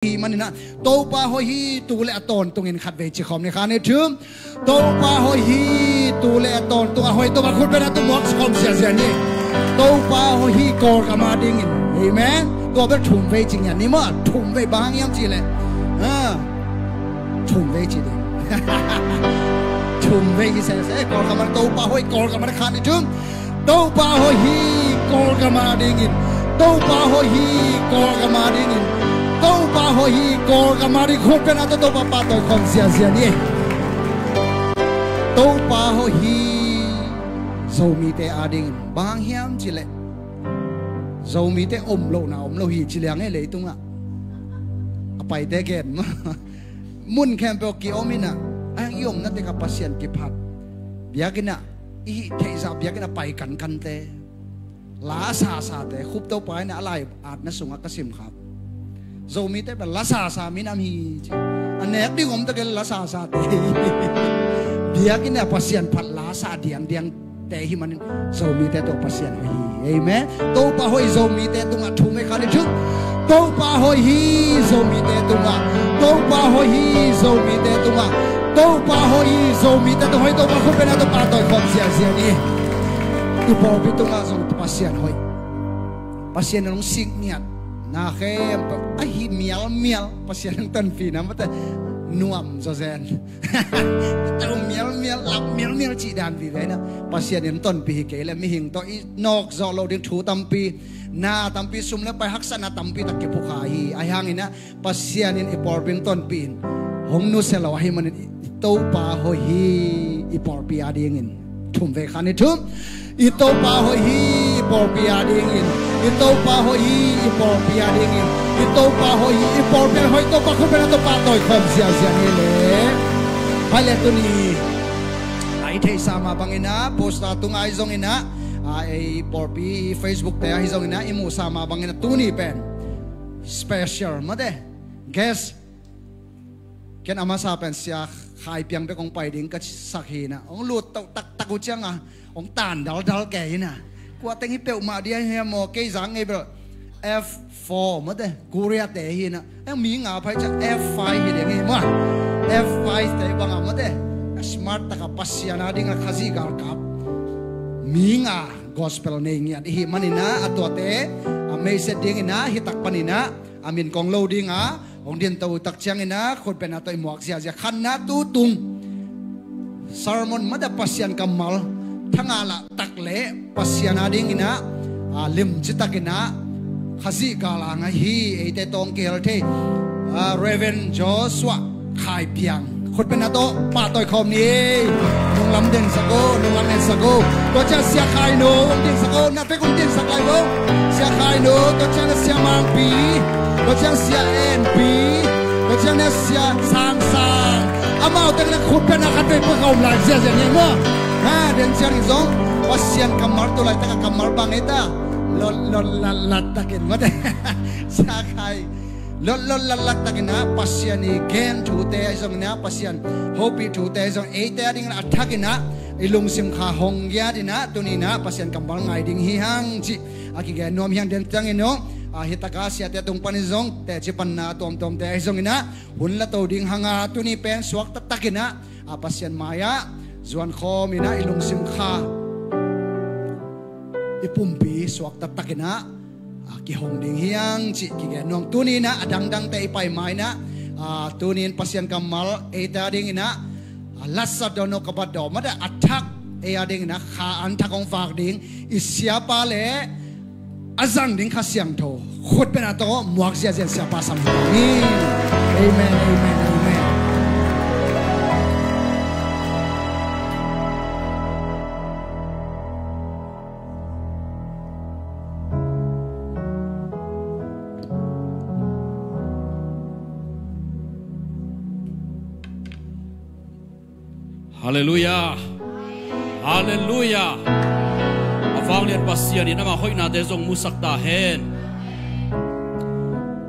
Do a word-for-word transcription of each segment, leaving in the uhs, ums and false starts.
Ahih manin ah Topa hoih hi, tu le a tawntungin khatvei ci khawm ni. Khat, nih, thum. Topa hoih hi, tu le a tawntung a hoih. Topa khut bengin a tu muak khawm ziazia ni. Topa hoih hi, Kawlgam a dingin. Amen. Tua bel thumvei ci ngiat ni maw. Thumvei, bang hang hiam cih leh, ah, thumvei ci ding. Thumvei hi sese. Kawlgam a, Topa hoih, Kawlgam a, khat, nih, thum. Topa hoih hi, Kawlgam a dingin. Topa hoih hi, Kawlgam a dingin. Topa hoih hi, Kawlgam a ding. Khut bengin a tu Topa pahtawi khawm ziazia ni. Topa hoih hi, Zomite a dingin. Bang hang hiam cih leh, Zomite om lohna om lo hi ci liang e leitungah. A paite gen mah. Mun khempeuh ki-om in ah, a i omna tekah Pasian kiphat. Biakinn ah, i hih theihzah biakinn ah pai kankante, la sasate, Khup Topa in ah a lai-atna sungah ka sim khak. Zomite bel la sasa minam hi ci. A nek ding om tak leh la sasate. Biakinn ah Pasian phat la sa diangdiang te ahih manin Zomite tawh Pasian hoih hi. Amen. Topa hoih Zomite tungah, thumvei, khat, nih, thum. Topa hoih hi Zomite tungah. Topa hoih hi Zomite tungah. Topa hoih hi Zomite tungah. Hoih, Topa khut bengin a tu pahtawi khawm ziazia ni. I pawlpi tungah zong Pasian hoih. Pasian in hong sik ngiat na khempeuh ahi mialmial Pasian in hong tonpih na mate, nuam zawzen. Tau mialmial, lap mialmial cih dan vive na. Pasian in tonpih hi kei leh mihing tawh i nawk zawh loh ding thu tampi, na tampi, sum le pai, haksatna tampi tak kiphukha hi. Ahi hangin ah Pasian in i pawlpi hong tonpih in hong nusia lo ahih manin i Topa hoih hi, i pawlpi a dingin. Thumvei, khat, nih, thum. I Topa hoih hi, i pawlpi a dingin. I Topa hoih hi, i pawlpi a dingin. I Topa hoih hi, i pawlpi a dingin. Hoih, Topa khut bengin a tu pahtawi khawm ziazia ni le. Hai le tuni, a i theihsa mah bangin ah, poster tungah ahi zongin ah, a, ei pawlpi Facebook te ahi zongin ah i muhsa mah bangin ah tuni pen special mate, guest. Ken a masa pen Sia Khai Piang bek hong pai ding ka sak hi na. Hong lut toh taktak uh ciang a, hong tan daldal kei hi na. Kua teng hi peuhmah dia hi maw, kei zang ngei bel F four mate, Korea te hi na. Eng mi nga phai ciang F five hi ding hi maw. F five te bang a mate, smart taka Pasian a ding a Khazih galkap mi nga gospel nei ngiat i hih manin ah, a tuate a meiset dingin ah, hi tak panin ah a min kong lo ding a, hong din to uh tak ciangin ah khut bengin a tawh i muak ziazia. Khatna, tu tung sermon mate, Pasian kammal thanga lah tak leh Pasian a dingin ah, a, limci takin ah Khazih gal a ngai hi, eite tawh kihel thei, a, Reverend Joshua Khai Piang. Khut bengin a tawh pahtawi khawm ni. Nunglam densak o, nunglam densak o. Tua ciang Sia Khai Nu hong densak o, na pek hong densak lai bo. Sia Khai Nu, tua ciang na Sia Mang Pi, tua ciang Sia En Pi, tua ciang na Sia Sang Sang. Amau teng na khut bengin a khatvei pua khawm lai ziazia ni maw. Ha, den ciangin zong Pasian kammal tu laitak a kammal bang ei ta. Lot lot lat lat takin mate. Sia Khai. Lot lot lat lat takin ah Pasian i gen thute ahi zongin ah, Pasian hopih thute ahi zong, eite a dingin a thakin ah i lungsim kha hong giat in ah, tuni in ah Pasian kammal ngai ding hi hang cih a kigen nuam hi hang. Den ciangin uh, a, hi taka siate tung panin zong teci panna tuamtuamte ahi zongin ah hun la to ding hang a, tuni pen suak taktakin ah, a, Pasian mai-ah zuan khawm in ah i lungsim kha, i pumpi suak taktakin ah, a, kihong ding hi hang cih kigen nuam. Tuni in ah a dangdangte i pai ma in ah, a, tuni in Pasian kammal eite a dingin ah, a, latsa daw no kaba daw mate, a thak ei a dingin ah kha an thak hong vak ding i siapa le a zang ding Kha Siangtho, khut bengin a tawh muak ziazia in siapa sam hi ni. Amen, amen, amen. Halleluiah. Halleluiah. A vanglian Pasian in ama hoihnate zong musak ta hen.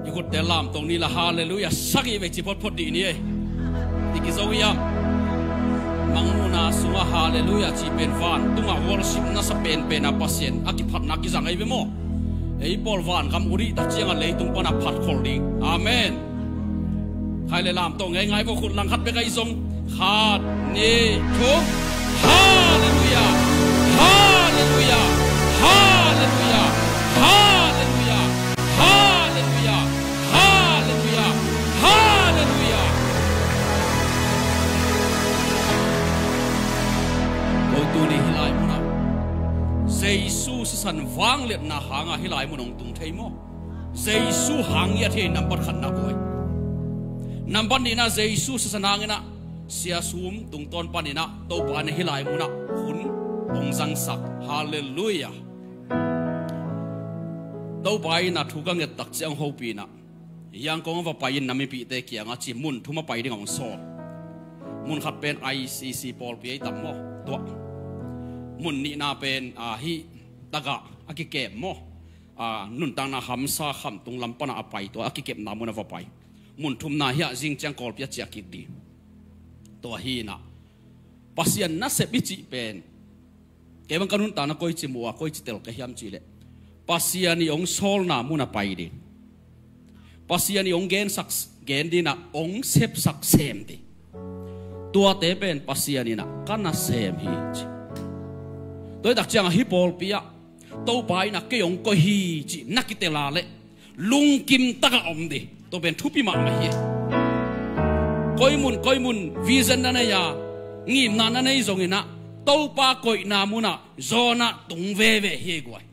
I gutte lamtong ni la, halleluiah sagih vei ci photphot dih ni ei. I kizo hiam? Mangmuhna sungah halleluiah ci pen vantungah worship nasa penpen a Pasian a kiphatna kizang ei ve maw. Ei pawl vangam uh dih tak ciangah leitung panah phatkhol ding. Amen. Khai le lam tawh ngeingai vo, khut langkhat bek ahi zong. Khat, nih, thum. Halleluiah. Halleluiah. Halleluiah. Halleluiah. Halleluiah. Halleluiah. Halleluiah. Ko tuni hih lai munah Jesu sisan vangliatna hangah hih lai mun hong tung thei maw? Jesu hang ngiat hi. Nambat khatna koi. Nambat nihna, Jesu sisan hanginah Sia Sum tungtawn paninah Topa in hih lai munah hun hong zangsak. Halleluiah. Topa in a thu ka nget tak ciang hopih inah Yangon a va pai in na mipihte kiangah ci, mun thum a pai ding a hong sawl. Mun khat pen I C C pawlpi ahi tam maw? Tua. Mun nihna pen, a, hih tagah a kikem maw? A, nuntakna hamsa khamtung lam panah a pai, tua a kikepna mun a va pai. Mun thumna hiah zing ciang Kawlpi a ciah kik ding. Tua hinah Pasian nasep i cih pen, kei bang ka nuntakna koici muh a, koici tel ka hiam cihleh, Pasian i hong sawlna mun a pai ding, Pasian i hong gensak, gen dinah hong sepsak sem ding. Tuate pen Pasian inah ka nasem hi ci. Tua hi tak ciangah hih pawlpi ah Topa inah kei hong koih hi cih na kitel a leh lungkim takah om ding. Tua pen thupi mahmah hi. Koi mun koi mun vision na nei a, ngimna na nei zonginah Topa koihna munah zawnah tung veve hi ei guai.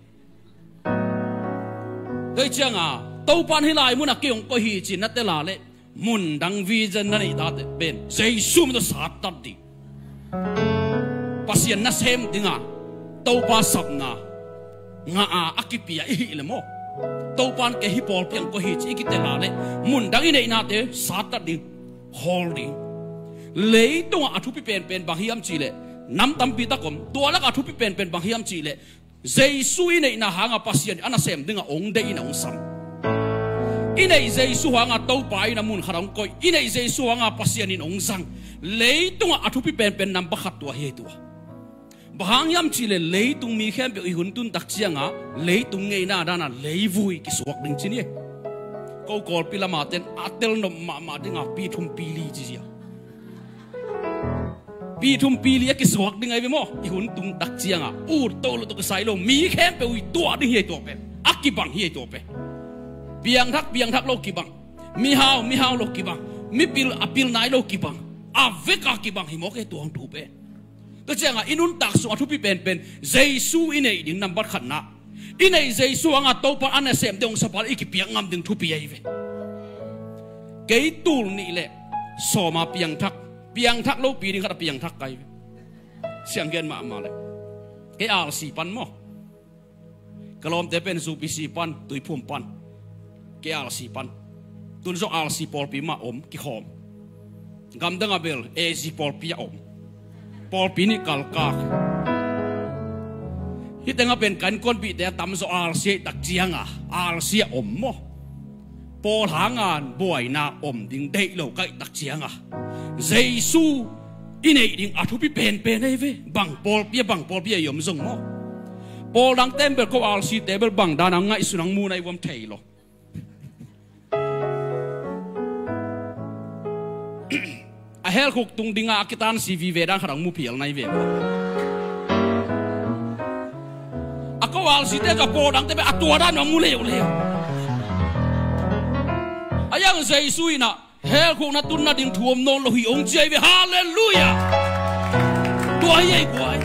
Tua hi cianga Topa in hih lai munah kei hong koih hi ci na tel a leh mundang vision na neih tate pen Jesu min tawh sattat ding. Pasian nasem dinga Topa sapna ngah a, a kipia i hih le maw, Topa in kei hih pawlpi ah hong koih hi ci i kitel a leh mundang i neihnate sattat ding, khawl ding. Leitungah a thupi penpen bang hiam cihleh, nam tampi tak om. Tua lakah a thupi penpen bang hiam cihleh, Jesu i neihna hangah Pasian a nasem dingah hong deih in hong sam. I neih Jesu hangah Topa in a mun khat hong koih. I neih Jesu hangah Pasian in hong zang. Leitungah a thupi penpen nambat khat tua hi ei tua. Bang hang hiam cihleh leitung mi khempeuh i hun tun tak ciangah leitung ngeina danah leivui kisuak ding ci ni. Ko Kawlpi lama ten a telnop mahmah dingah pi thum pi li ci zia. Pi thum pi li a kisuak ding ahi ve maw? I hun tung tak ciangah ut to lo tawh kisai lo, mi khempeuh i tuah ding hi ei tua pen. A kibang hi ei tua pen. Piangthak piangthak lo kibang, mihau mihau lo kibang, mipil a pil nai lo kibang, a veka kibang hi mawk ei tua hong thu pen. Tua ciangah i nuntak sungah thupi penpen Jesu i neih ding nambat khatna. I neih Jesu hangah Topa a nasem ding hong sap a leh i kipiak ngam ding thupi ahi ve. Kei tul nih le sawma piangthak, piangthak lopi ding khat a piangthak ka hi ve. Sianggen mahmah le. Kei R C pan maw? Ka lawmte pen U P C pan, Tuiphum pan. Kei R C pan. Tun zong R C pawlpi mah om kikhawm. Gamdang a bel A C pawlpi a om. Pawlpi nih kalkak. Hih tengah pen ka innkuanpihte a tamzaw R C a hih tak cianga R C a om maw? Pawl hanga buaina om ding deih lo ka hih tak cianga Jesu i neih ding a thupi penpen ahi ve. Bang pawlpi a, bang pawlpi a i om zong maw? Pawl dangte bel ko R C te bel bang dana ngaihsun ang mu nai vuam thei lo. A helkhuk tung dinga a kitansi vive dan khat ang mu phial nai ve. A ko R C te ka pawl dangte bel a tua dan ang mu leuleu. A yang Jesu inah helkhuk na tun nading thu om nawn lo hi hong ci ahi ve. Halleluiah. Tua hi ei guai.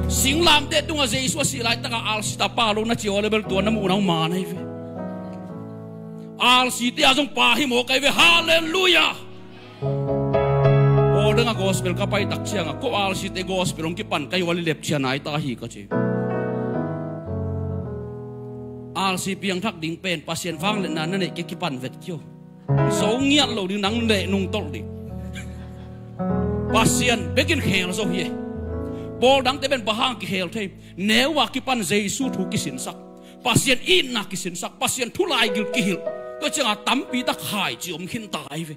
Singlamteh tungah Jesu a sih laitakah R C tapa lo na ci aw le bel tua na muhna hong man ahi ve. R C te a zong pa hi mawk ahi ve. Halleluiah. Pawl dangah gospel ka pai tak ciangah ko R C te gospel hong kipan ka hi ua le lepcia nai ta hi ka ci. R C piangthak ding pen Pasian vangliatna na neih kei kipan vet kio. Zo ngiat lo ding nang leh nungtolh ding. Pasian bekin khel zo hi e. Pawl dangte pen bang hang kikhel thei? Neu a kipan Jesu thu kisinsak, Pasian itna kisinsak, Pasian thu laigil kihilh. Tua ciangah tampi tak khaici om khinta ahi ve.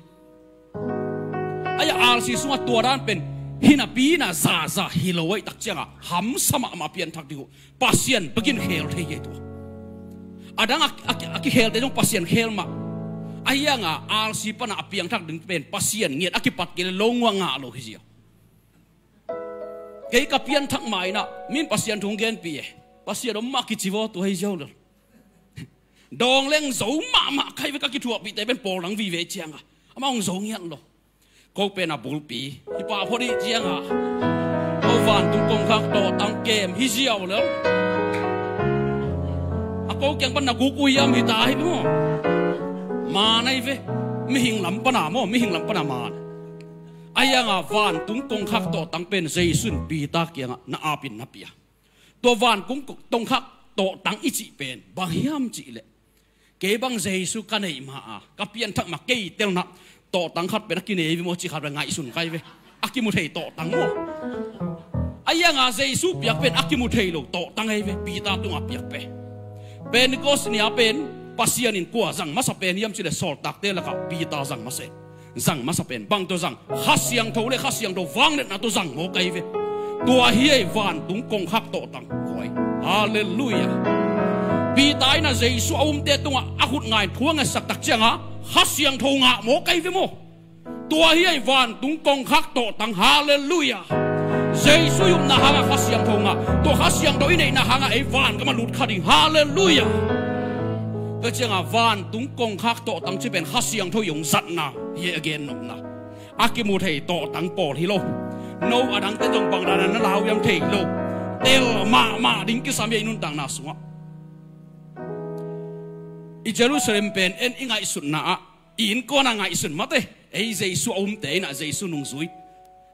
Ahi a R C sungah tua dan pen hinapi na zaza hi lo ahi tak ciangah hamsa mahmah pianthak ding uh. Pasian bekin khel thei hi tua. A dang a, a, a kikhelte zong Pasian khel mah. Ahi hanga R C pana a piangthak ding pen Pasian ngiat a kipat kei le lo nguah ngah lo hi ziau. Kei ka pianthak ma inah min Pasian thu hong genpih e. Pasian om mah kici vaw tua hi ziau lo. Dawng leng zo mahmah kai ve ka kithuahpihte pen pawl dang vive cianga. Amah hong zo ngiat lo. Ko pen a bulpi hi pah phot hi cianga. Ko vantung kongkhak tawhtang kem hi ziau lo. A ko kiang pan na guk uiam hi ta hi maw. Maan ahi ve. Mihing lam pana maw, mihing lam pana maan. Ahi hanga vantung kongkhak tawhtang pen Jesu in Peter kiangah na apin na pia. Tua vantung kongkhak tawhtang i cih pen bang hiam cihleh, kei bang Jesu ka neih ma a ka pianthak ma kei telna tawhtang khat pen a kinei ve maw cih khat pen ngaihsun kai ve. A kimu thei tawhtang maw. Ahi hanga Jesu piak pen a kimu thei lo tawhtang ahi ve. Peter tungah piak pen Pentecost ni a pen Pasian in kua zang masa pen hiam cihleh sawltakte lakah Peter zang masa. Zang masa pen bang tawh zang? Kha Siangtho le Kha Siangtho vangliatna tawh zang maw kai ve. Tua hi ei vantung kongkhak tawhtang koi. Halleluiah. Peter inah Jesu a umte tungah a khut ngai thuang a sak tak cianga Kha Siangtho ngah maw kai ve maw. Tua hi ei vantung kongkhak tawhtang. Halleluiah. Jesu i upna hanga Kha Siangtho ngah. Tua Kha Siangtho i neihna hanga ei van kama lut kha ding. Halleluiah. Tua cianga vantung kongkhak tawhtang ci pen Kha Siangtho i hong zatna hi a gen nopna. A kimu thei tawhtang pawl hi lo. No a dangte zong bang dana na lauiam thei lo. Tel mahmah ding kisam hi a i nuntakna sungah. I Jerusalem pen en i ngaihsutna ah i innkuan a ngaihsun mate. Ei Jesu a umte inah Jesu nungzui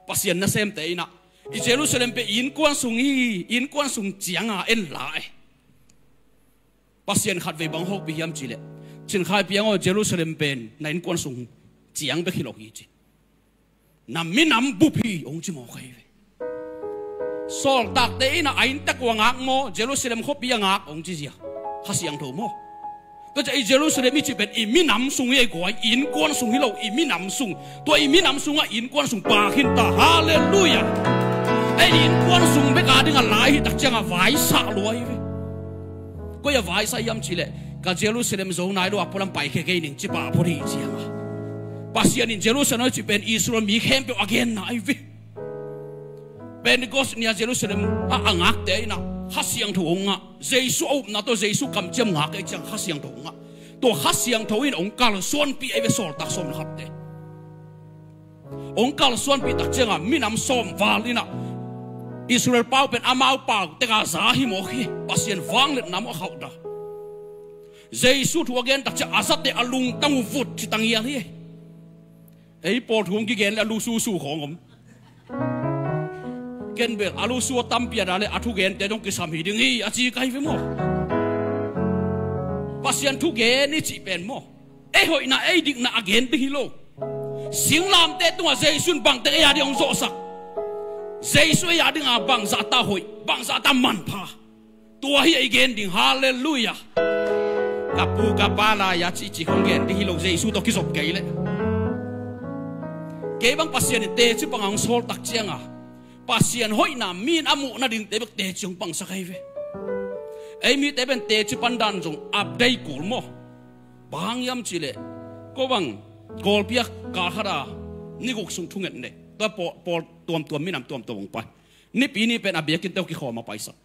Pasian nasemte inah i Jerusalem pen i innkuan sung hi, i innkuan sung cianga en la e. Pasian khatvei bang hopih hiam cihleh, Chinkhai piang aw, Jerusalem pen na innkuan sung ciang bek hi lo hi ci. Na minam bup hi hong ci maw kai ve. Sawltakte inah a inntek uh a ngak maw, Jerusalem khuapi a ngak hong ci zia. Kha Siangtho maw. Tua ciah i Jerusalem i cih pen i minam sung hi ei guai, i innkuan sung hi lo, i minam sung. Tua i minam sungah i innkuan sung paa khin ta. Halleluiah. Ei i innkuan sung bek a ding a lai hi tak cianga vaisah lua hi ve. Koi a vaisah hiam cihleh, ka Jerusalem zo nai lo a pualam paikhia kei ning ci pah phot hi cianga. Pasian in Jerusalem i cih pen Israel mi khempeuh a genna ahi ve. Pentecost ni a Jerusalem ah a ngakte inah Kha Siangtho hong ngah. Jesu a upna tawh Jesu kamciam ngak ei ciang Kha Siangtho hong ngah. Tua Kha Siangtho in hong kalsuanpih ei ve sawltak sawm le khatte. Hong kalsuanpih tak cianga minam sawm val inah Israel pau pen amau pau teka za hi mawk hi. Pasian vangliatna mawh a khauhda. Jesu thu a gen tak ciah a zate a lungtang uh vut ci tangial hi. Ei pawl thu hong kigen le a lususu khawng om. Ken bel a lusu a tampi a da le a thugente dong kisam hi ding hi a ci kai ve maw? Pasian thugen i cih pen maw? Ei hoihna ei dikna a gen ding hi lo. Singlamteh tungah Jesu in bangteng ei a ding hong zawhsak? Jesu ei a dinga bangzahta hoih, bangzahta manpha? Tua hi a i gen ding. Halleluiah. Ka pu ka pa lai-a cihcih hong gen ding hi lo, Jesu tawh kizop kei leh. Kei bang Pasian in teci panga hong sawl tak cianga Pasian hoihna mi in a muh nadingte bek teci hong pangsak ahi ve. Ei mite pen teci pandan zong update kul maw? Bang hang hiam cihleh, ko bang Kawlpi ah kal khata ni guk sung thunget nei. Tua pawl, pawl tuamtuam, minam tuamtuam hong pai. Nipi ni pen a biakinn teuh kikhawm a paisak.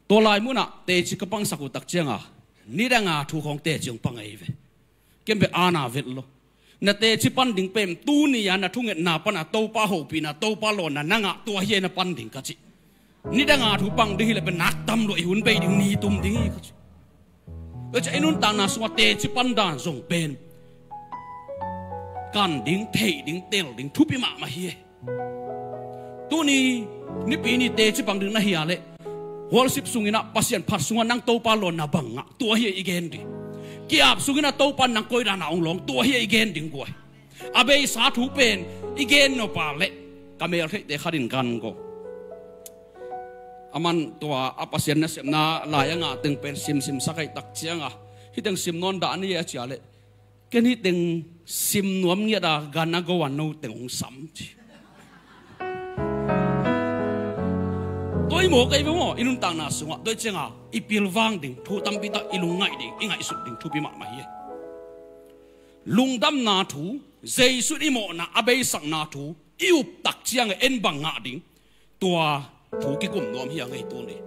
Tua lai munah teci ka pangsak uh tak cianga nidanga thu khawng teci hong pang ahi ve. Ken bek ana vet lo. Na teci pan ding pen tuni-a na thungetna pana Topa hopihna, Topa lawnna na ngah, tua hi a na pan ding ka ci. Nidanga thu pang ding hileh pen nak tam lua, i hun bei ding ni tum ding hi ka ci. Tua ciah i nuntakna sungah teci pandan zong pen kan ding, theih ding, tel ding thupi mahmah hi. Tuni nipi ni teci pang ding na hia leh, worship sunginah Pasian phat sungah nang Topa lawnna bang ngah, tua hi a i gen ding. Ki-ap sunginah Topa nang koi dana hong lawng, tua hi a i gen ding guai. A beisa thu pen i gen nop a leh ka meltheihte khat in gan go. A man tua a Pasian nasepna lai a ngah teng pen simsim sak ahi tak cianga, hih teng sim nawn dah ni a cia leh, ken hih teng sim nuam ngiat a gan a go a no teng hong sam ci. Tua i mawk ahi ve maw, i nuntakna sungah tua cianga i pilvang ding thu tampi tak i lungngaih ding, i ngaihsut ding thupi mahmah hi. Lungdamna thu, Jesu in i mawhna a beisakna thu i up tak ciangin en bang ngah ding? Tua thu kikum nuam hi a ngei tuni.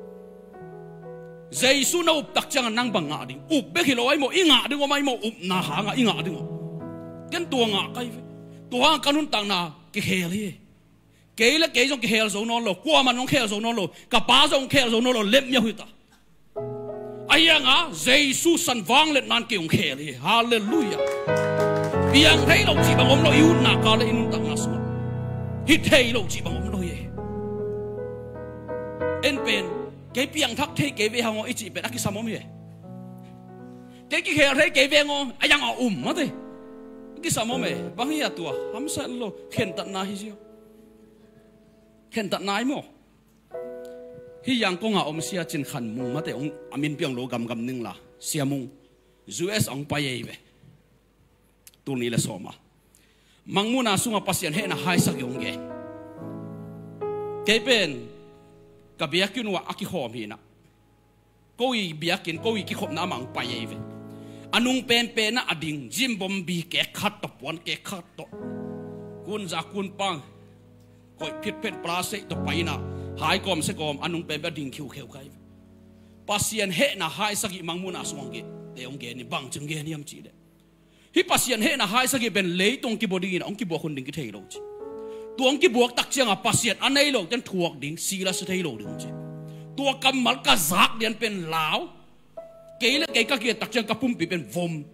Jesu na up tak ciangin nang bang ngah ding? Up bek hi lo ahi maw, i ngah ding om ahi maw, upna hangah i ngah ding om. Ken tua ngah ka hi ve. Tua hang ka nuntakna kikhel hi. Kei le kei zong kikhel zo nawn lo, kuaman zong khel zo nawn lo, ka pa zong khel zo nawn lo, lemmiau hi ta. Ahi hangah Jesu san vangliatna in kei hong khel hi. Halleluiah. Piang thei lo cih bang om lo, i utna kal le i nuntakna sungah. Hi thei lo cih bang om lo hi. En pen, kei piangthak thei kei ve hang aw i cih pen a kisam om hi. Kei kikhel thei kei ve hang aw, ahi hangah um mate. A kisam om hi. Bang hi a tua, hamsat lo, khentatna hi ziau. Khentatna hi maw. Hih Yangon ah om Sia Cin Khan Mung mate, hong a min piang lo gamgam ning la, Sia Mung, U S hong pai ei ve. Tul nih le sawm a Mangmuhna sungah Pasian hehna haisak hi hong gen. Kei pen ka biakinn uah a kikhawm hi na, ko i biakinn, ko i kikhopna amah hong pai ei ve. A nung penpen ah a ding, gym bombi kek khat tawh, puan kek khat tawh, kunza kunpang koih phitphet plastic tawh pai in a, hai kawm se kawm a nung penpen a ding khiukheu ka hi ve. Pasian hehna haisak hi Mangmuhna sung hong gen, te hong gen hi. Bang ci hong gen hiam cih leh, hih Pasian hehna haisak hi pen leitung kibua dingin hong kibuak hun ding kithei lo ci. Tua hong kibuak tak ciangah Pasian a nei lo ten thuak ding, si la si thei lo ding ci. Tua kammal ka zak lian pen lau, kei le kei ka kiat tak ciang ka pumpi pen vom.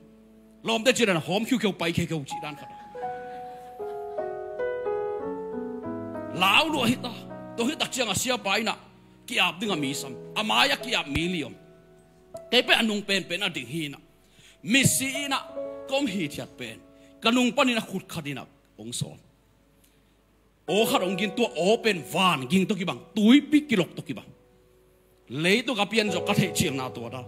Lawmte cih dan hawm khiukheu pai khiukheu cih dan khat. Lau lua hi ta. Tua hi tak ciangah siapa in a ki-ap ding a mi sam, a mai-ah ki-ap mi li om. Kei pen a nung penpen a ding hi na, misi in a ka om hithiat pen, ka nung panin a khut khat in a hong sawn. Aw khat hong ging, tua aw pen van ging tawh kibang, tuipi kilok tawh kibang. Leitung a pian zawh ka theih cilna tua dan.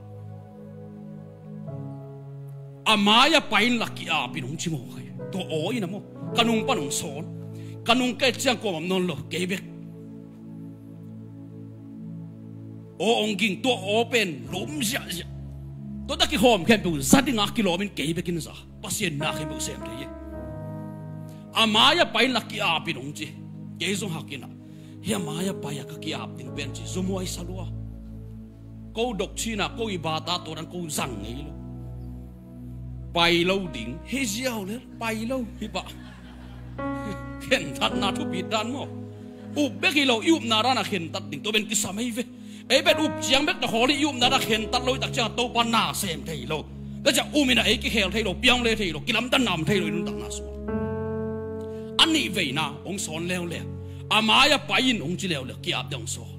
A mai-ah pai inla ki-ap in hong ci mawk hi. Tua aw in a maw, ka nung pan hong sawn. Ka nung ka et ciang kuamah om nawn lo, kei bek. Aw hong ging, tua aw pen lum ziahziah. Tua tak kikhawm khempeuh za dingah kilawm in kei bek in za. Pasian na khempeuh sem thei hi. A mai-ah pai inla ki-ap in hong ci. Kei zong hak in a, hih a mai-ah pai-ah ka ki-ap ding pen ci, zumhuai sa lua. Ko dok cina, ko i bata tua dan ko zang ngei lo. Pai lo ding hi ziau le, pai lo hi pah. Khentatna thupi dan maw. Up bek hi lo, i upna dan a khentat ding, tua pen kisam hi ve. Ei pen up ciang bek na khawl hi, i upna dan a khentat lo hi tak ciangah Topa na sem thei lo. Tua ciang um in a ei kikhel thei lo, piang le thei lo, kilamdang nam thei lo, i nuntakna sungah. A nih veina hong sawn leuleu. A mai-ah pai in hong ci leuleu, ki-ap ding hong sawn.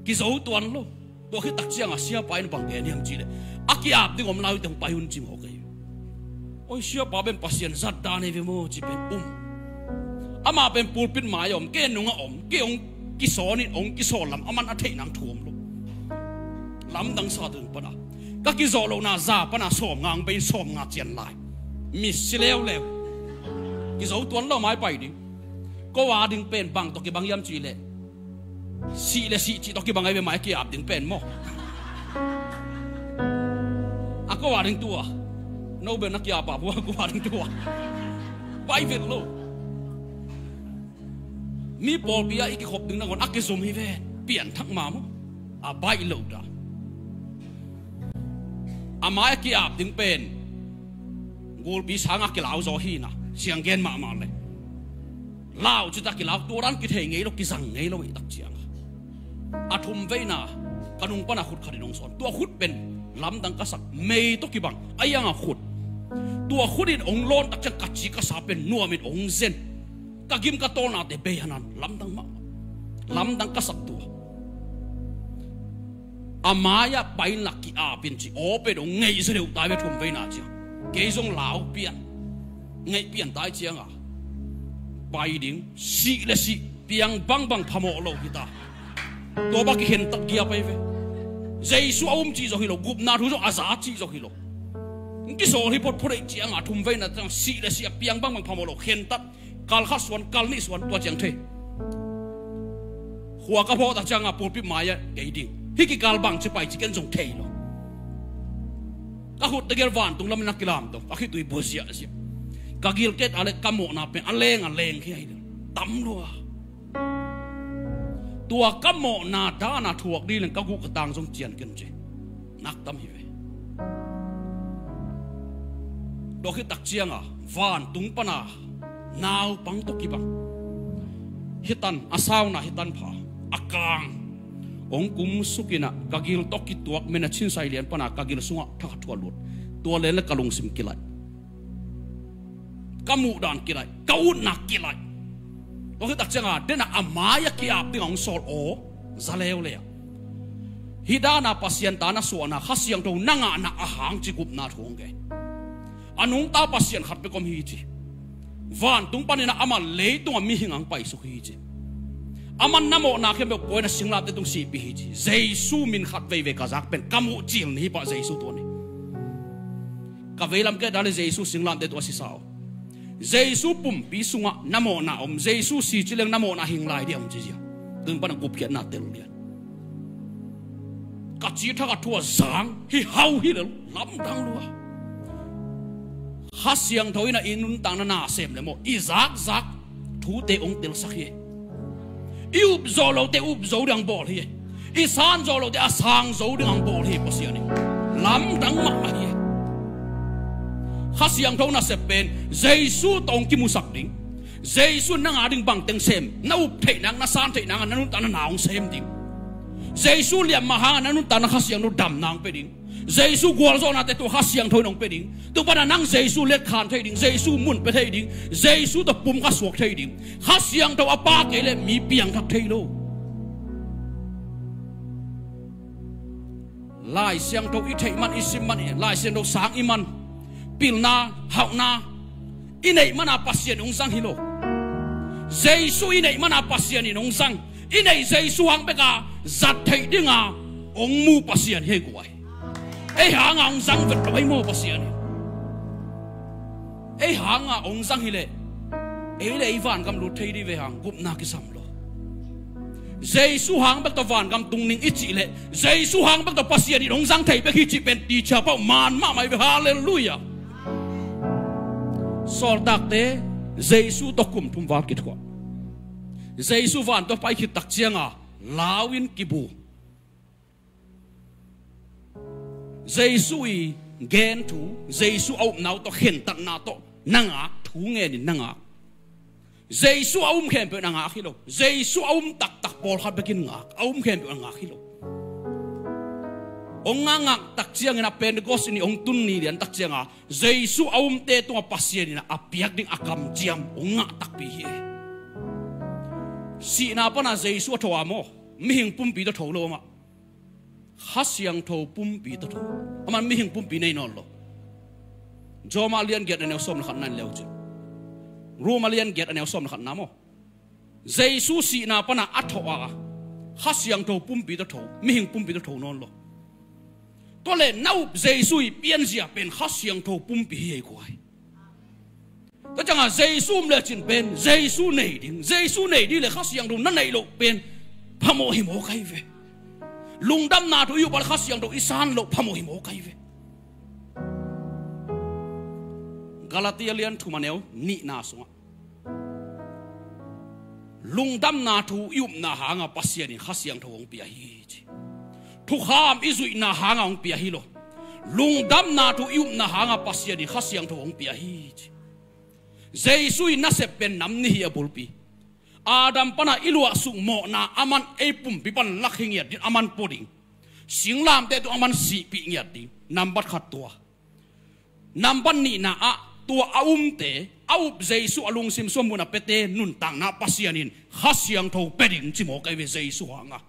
Kizo tuan lo. Tua khit tak ciangah siapa in bang gen hiam cih leh, a ki-ap ding om lai uh teng pai un ci mawk hi. Oi, siapa pen Pasian zat dan hi ve maw ci pen um. Amah pen pulpit mai-ah om, kei nungah om, kei hong kisawn in hong kisawn lam, aman a theih nang thu om lo. Lamdang sa tung pana, ka kizawh lohna za pana sawmnga hong bei in sawmnga cian lai. Misi leuleu. Kizo tuan lo, mai pai ding. Ko a ding pen bang tawh kibang hiam cih leh, sih le sih cih tawh kibang ahi ve, mai ki-ap ding pen maw. A ko a ding tua, no bel na ki-ap a bua, ko a ding tua. Pai vet lo. Mi pawlpi ah i kikhop ding nangawn a kizum hi ve. Pianthak mah maw. A baih loh dan. A mai-ah ki-ap ding pen gulpi sangah kilau zaw hi na, siang gen mahmah le. Lau cita kilau, tua dan kithei ngei lo, kizang ngei lo, i tak ciang. A thum veina, ka nung pana khut khat in hong sawn. Tua khut pen lamdang ka sak, mei tawh kibang, a ianga khut. Tua khut in hong lawn tak ciang ka ci ka sa pen nuam in hong zen. Ka gim ka tawlnate bei hanan, lamdang mahmah. Lamdang ka sak tua. A mai-ah pai inla ki-ap in ci, aw pen hong ngeih zaw deuh ta ve thum veina ciang. Kei zong lau pian, ngeih pian ta hi cianga, pai ding, sih le sih, piang bangbang phamawh lo hi ta. Tua bang kikhentat giap ahi ve. Jesu a um cih zong hi lo, gupna thu zong a za cih zong hi lo. Hong kisawl hi photphot ahi cianga, thum veina ciang sih le sih a piang bangbang phamawh lo, khentat. Kal khat suan, kal nih suan, tua ciang thei. Khua ka phawk tak cianga pulpit mai-ah kei ding. Hih kikal bang ci pai ci ken zong thei lo. Ka khut tegel vantung lam na kilam to, ka khitui bua ziahziah. Ka gilkial a le ka mawhna pen a leng a leng khia hi. Tam lua. Tua ka mawhna dan a thuak ding leng ka guh ka tang zong cian ken ci. Nak tam hi ve. Tua khit tak ciang a vantung pan a naupang tawh kibang. Hih tan a sauna hih tan pha a kang. Hong kum suk in a ka gil tawh kituak men a cinsai lian pan a ka gil sungah thakhat thuah lut. Tua leh leh ka lungsim kilaih. Ka muhdan kilaih, ka utna kilaih. Tua khit tak ciang a, den a a mai a ki-ap ding a hong sawl aw za leuleu a. Hih dan a Pasian ta na suahna, Kha Siangtho na ngahna a hang ci gupna thu hong gen. A nungta Pasian khat bek om hi ci. Vantung panin a amah leitung a mihing hong paisuk hi ci. Aman na mawhna khempeuh pua in a singlamteh tung sihpih hi ci. Jesu min khat veivei ka zak pen ka muh cil ni hi pah Jesu tua ni. Ka veilam kei dan le Jesu singlamteh tua sisa aw. Jesu pumpi sungah na mawhna om, Jesu si ci leng na mawhna hing lai ding a om ci zia. Tun pan a gupkhiatna tel lian. Ka ci thak a thu a zang hi hau hi lel lamdang lua. Kha Siangtho in a i nuntakna na sem le maw, i zakzak thute hong telsak hi. I up zawh lote up zo ding hong bawl hi. I san zawh lote a sang zo ding hong bawl hi Pasian in. Lamdang mahmah hi. Kha Siangtho nasep pen Jesu tawh hong kimusak ding. Jesu na ngah ding bangteng sem, na up theih nang, na san theih nang a na nuntakna na hong sem ding. Jesu liamma hang a na nuntakna Kha Siangtho damna hong pia ding. Jesu gualzawhnate tua Kha Siangtho in hong pia ding. Tua pan a nang Jesu letkhan thei ding, Jesu mun pia thei ding, Jesu tawh pum kha suak thei ding. Kha Siangtho a pa kei leh mi piangthak thei lo. Lai Siangtho i theih man, i sim man, Lai Siangtho sang i man, pilna, hauhna i neih man a Pasian in hong zang hi lo. Jesu i neih man a Pasian in hong zang. I neih Jesu hang bek a zat theih ding a hong mu Pasian hi ei guai. Ei hang a hong zang vet lo ei maw Pasian in. Ei hang a hong zang hi leh ei le ei vangam lut thei ding ve hang gupna kisam lo. Jesu hang bek tawh vangam tung ning i cih leh Jesu hang bek tawh Pasian in hong zang thei bek hi cih pen tichia pau man mahmah hi ve. Halleluiah. Sawltakte Jesu tawh kum thum val kithuah. Jesu van tawh pai khit tak ciang a lau in kibu. Jesu i gen thu, Jesu a upna uh tawh khentatna tawh na ngak, thu ngen in na ngak. Jesu a um khempeuh na ngak hi lo. Jesu a um taktak pawlkhat bekin ngak, a um khempeuh na ngak hi lo. Hong ngakngak tak ciangin a Pentecost ni hong tun ni lian tak ciang a Jesu a umte tungah Pasian in a piak ding a kamciam hong ngah takpi hi. Sihna pan a Jesu a tho a maw, mihing pumpi tawh tho lo amah. Kha Siangtho pumpi tawh tho. Aman mihing pumpi nei nawn lo. Rom a lian giat a neu sawm le khatna in leu cin. Rom a lian giat a neu sawm le khatna maw. Jesu sihna pan a a tho a, Kha Siangtho pumpi tawh tho, mihing pumpi tawh tho nawn lo. Tua leh na up Jesu i pianzia pen Kha Siangtho pumpi hi ei guai. Tua ciang a Jesu um lecin pen Jesu nei ding, Jesu nei ding le Kha Siangtho na neih loh pen phamawh hi mawk ahi ve. Lungdamna thu i up a le Kha Siangtho i san loh phamawh hi mawk ahi ve. Galatia lian thum a neu nihna sungah lungdamna thu i upna hang a Pasian in Kha Siangtho hong pia hi ci. Thukham i zuihna hang a hong pia hi lo. Lungdamna thu i upna hang a Pasian in Kha Siangtho hong pia hi ci. Jesu i nasep pen nam nih hi a bulpi. Adam pan a i luahsuk mawhna aman ei pumpi pan lak hi ngiat ding, aman pua ding. Singlamteh tung aman sihpih ngiat ding. Nambat khat tua. Nambat nihna ah tua a umte, a up Jesu, a lungsim sung mun a piate nuntakna ah Pasian in Kha Siangtho pia ding ci mawk ahi ve Jesu hang a.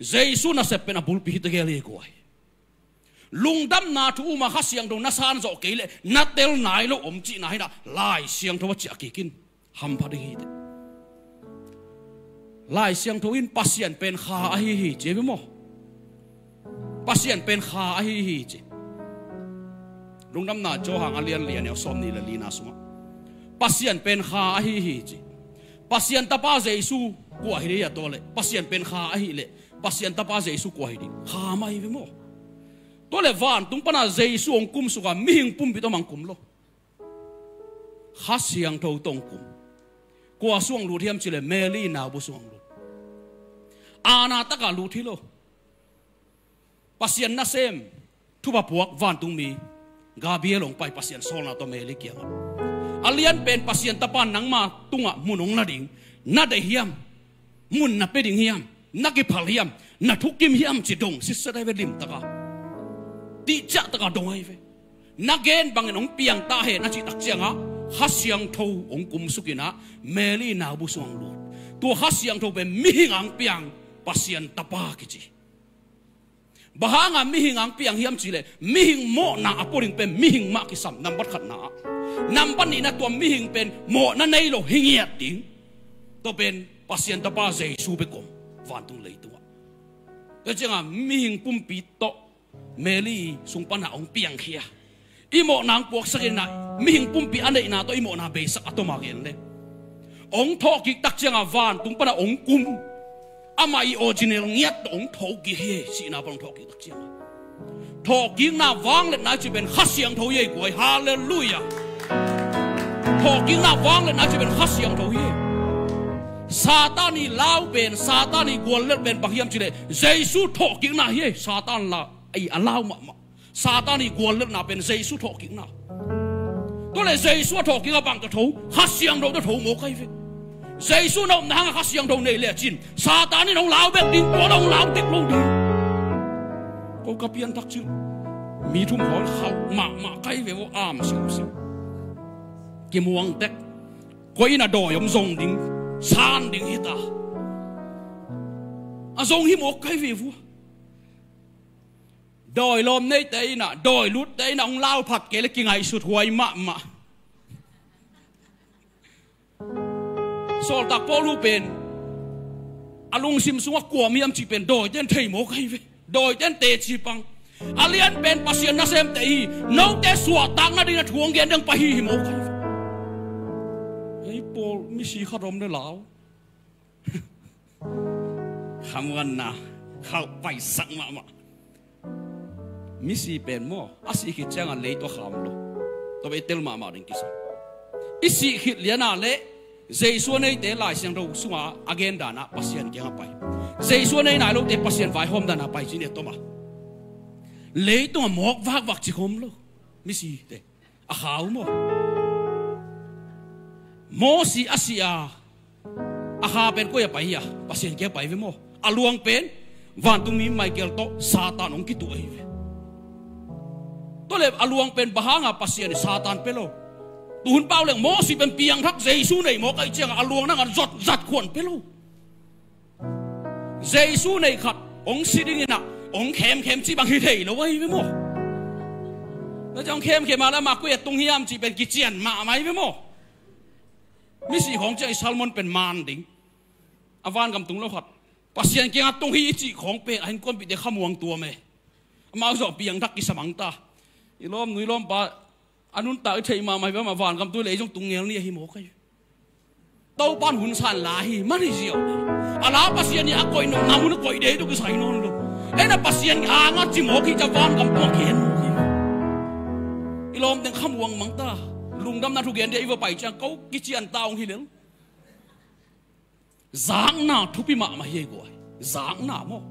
Jesu nasep pen a bulpi hi tegel hi guai. Lungdamna thu um a Kha Siangtho na san zawh kei leh na tel nai lo om cihna hi na, Lai Siangtho a ciah kik in. Hampha ding hi teh. Lai Siangtho in Pasian pen Kha ahi hi ci hi maw. Pasian pen Kha ahi hi ci. Lungdamna Johan a lian li a neu sawm nih le lina sungah Pasian pen Kha ahi hi ci. Pasian Tapa Jesu kua hi ding a tua leh Pasian pen Kha ahi leh Pasian Tapa Jesu kua hi ding? Kha mah hi ve maw. Tua le vantung pana Jesu hong kumsuk a mihing pumpi tawh mah hong kum lo. Kha Siangtho tawh hong kum. Kua sungah lut hiam cih le Mary naubu sungah lut. Aana takah lut hi lo. Pasian nasem thupha puak vantungmi Gabriel hong pai Pasian sawlna tawh Mary kiangah. A lianpen Pasian Tapa nangma tungah mun hong la ding, na deih hiam? Mun na pia ding hiam? Na kiphal hiam? Na thukim hiam ci dong sitset ahi ve limtaka. Tihciah taka dong ahi ve. Na gen bangin hong piang ta hen a cih tak ciangah Kha Siangtho hong kumsuk inah Mary naubu sungah hong lut. Tua Kha Siangtho pen mihing a hong piang Pasian Tapa kici. Bang hanga mihing a hong piang hiam cih leh mihing mawhna a pua ding pen mihing mah kisam nambat khatna ah. Nambat nihna tua mihing pen mawhna nei lo hi ngiat ding. Tua pen Pasian Tapa Jesu bek om vantung leitungah. Tua ciangah mihing pumpi tawh Mary sung pana hong piangkhia. I mawhna hong puaksak inah mihing pumpi a neihna tawh i mawhna beisak a tawma gen le. Hong thawhkik tak ciangah vantung pana hong kum. Amah i original ngiat tawh hong thokik hi sihna pan hong thawhkik tak ciangah. Thawhkikna vangliatna i cih pen Kha Siangtho hi ei guai. Halleluiah. Thawhkikna vangliatna i cih pen Kha Siangtho hi ei. Satan i lau pen, Satan i guallelh pen bang hiam cih leh Jesu thawhkikna hi ei. Satan la ei a lau mahmah. Satan i guallelhna pen Jesu thawhkikna. Tua le Jesu a thawhkik a bang tawh tho? Kha Siangtho tawh tho mawk ahi ve. Jesu na upna hangah Kha Siangtho nei lecin Satan in hong lau bek ding, tua hong lau tek lo ding. Ko ka pianthak cil mi thum hawl khauh mahmah kai ve vo am siusiu. Kimuang tek. Koi in a dawi om zong ding, san ding hita. A zong hi mawk kai ve vua. Dawi lawm neite inah dawi lutte inah hong lau phat kei le kingaihsut huai mahmah. Sawltak Paulu pen a lungsim sungah kuam hiam cih pen dawiten thei mawk ahi ve. Dawiten teci pang. A lianpen Pasian nasemte hi. Note suahtakna dingin a thu hong gen deng pai hi hi mawk ahi ve. Hei Paul misi khat om le lau. Khamuanna khauh paisak mahmah. Misi pen maw a sih khit ciangah lei tua kham lo. Tua pen i tel mahmah ding kisa. I sih khit lianah le Jesu a neite Lai Siangtho sunga a gen danah Pasian kiangah pai. Jesu a nei nai lote Pasian vaihawm danah pai ci ni a toma. Leitungah mawk vakvak ci khawm lo. Misite a khau maw? Mosi a sih a a kha pen koi a pai hi a? Pasian kiang pai ve maw? A luang pen vantungmi Michael tawh Satan hong kituh ahi ve. Tua le a luang pen bang hanga Pasian i Satan pe lo? Tuhun pau leng Mosi pen piangthak Jesu nei mawk ahi ciangah a luang nangah zot zat khuan pe lo. Jesu nei khat hong si dinginah hong khemkhem cih bang hi thei lo ahi ve maw? Tua ciang hong khemkhem a le amah koi a tung hiam cih pen kician mahmah ahi ve maw? Misi khawng ciang i Salmon pen man ding. A vangam tung lo khat Pasian kiangah tung hi i cih khawng pen a hin kuanpihte khamuang tuam e. Amau zawh piangthak kisa mang ta. I lawmnu i lawmpa a nuntak i theih mahmah hi ve, amah vangam tung leh ei zong tung ngel ni ahi mawk ahi. Topan hun san la hi man hi ziau. A la Pasian i a koih nong na mun a koih dei tuk i sai nawn lo. Ei na Pasian i a nga ci mawk hi ca vangam tung a gen mawk hi. I lawmteng khamuang mang ta. Lungdamna thugen dia i va pai ciang ko kician ta hong hi lel. Zakna thupi mahmah hi ei guai. Zakna maw?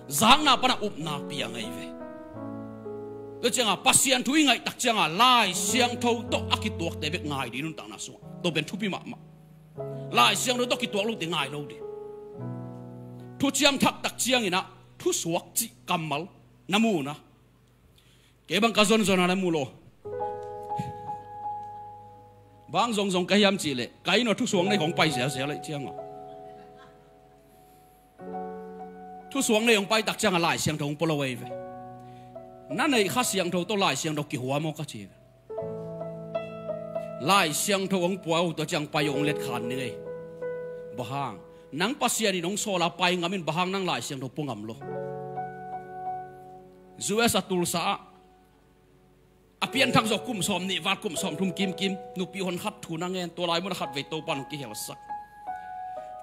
Zakna pana upna piang ahi ve. Tua cianga Pasian thu i ngaihtak cianga Lai Siangtho tawh a kituakte bek ngai dih nuntakna sungah. Tua pen thupi mahmah. Lai Siangtho tawh kituak lote ngai lo dih. Thuciam thaktak cianginah thusuak cih kammal na muna. Kei bang ka zonzon a na mu lo. Bang zongzong ka hiam cih leh ka inn a thusuang nei hong pai zelzel aih cianga. Thusuang nei hong paitak cianga Lai Siangtho hong pua lo ahi ve. Na neih Kha Siangtho tawh Lai Siangtho kihua maw ka ci ve. Lai Siangtho hong pua uh tua ciang pai uh hong letkhan ning ei. Bang hang? Nang Pasian in hong sawla pai ngam in bang hang nang Lai Siangtho pua ngam lo. U S a Tulsa ah a pianthak zawh kum sawm nih val kum sawm thum kimkim nupi hon khat thu na ngen tua lai mun a khat vei Topan hong kihelsak.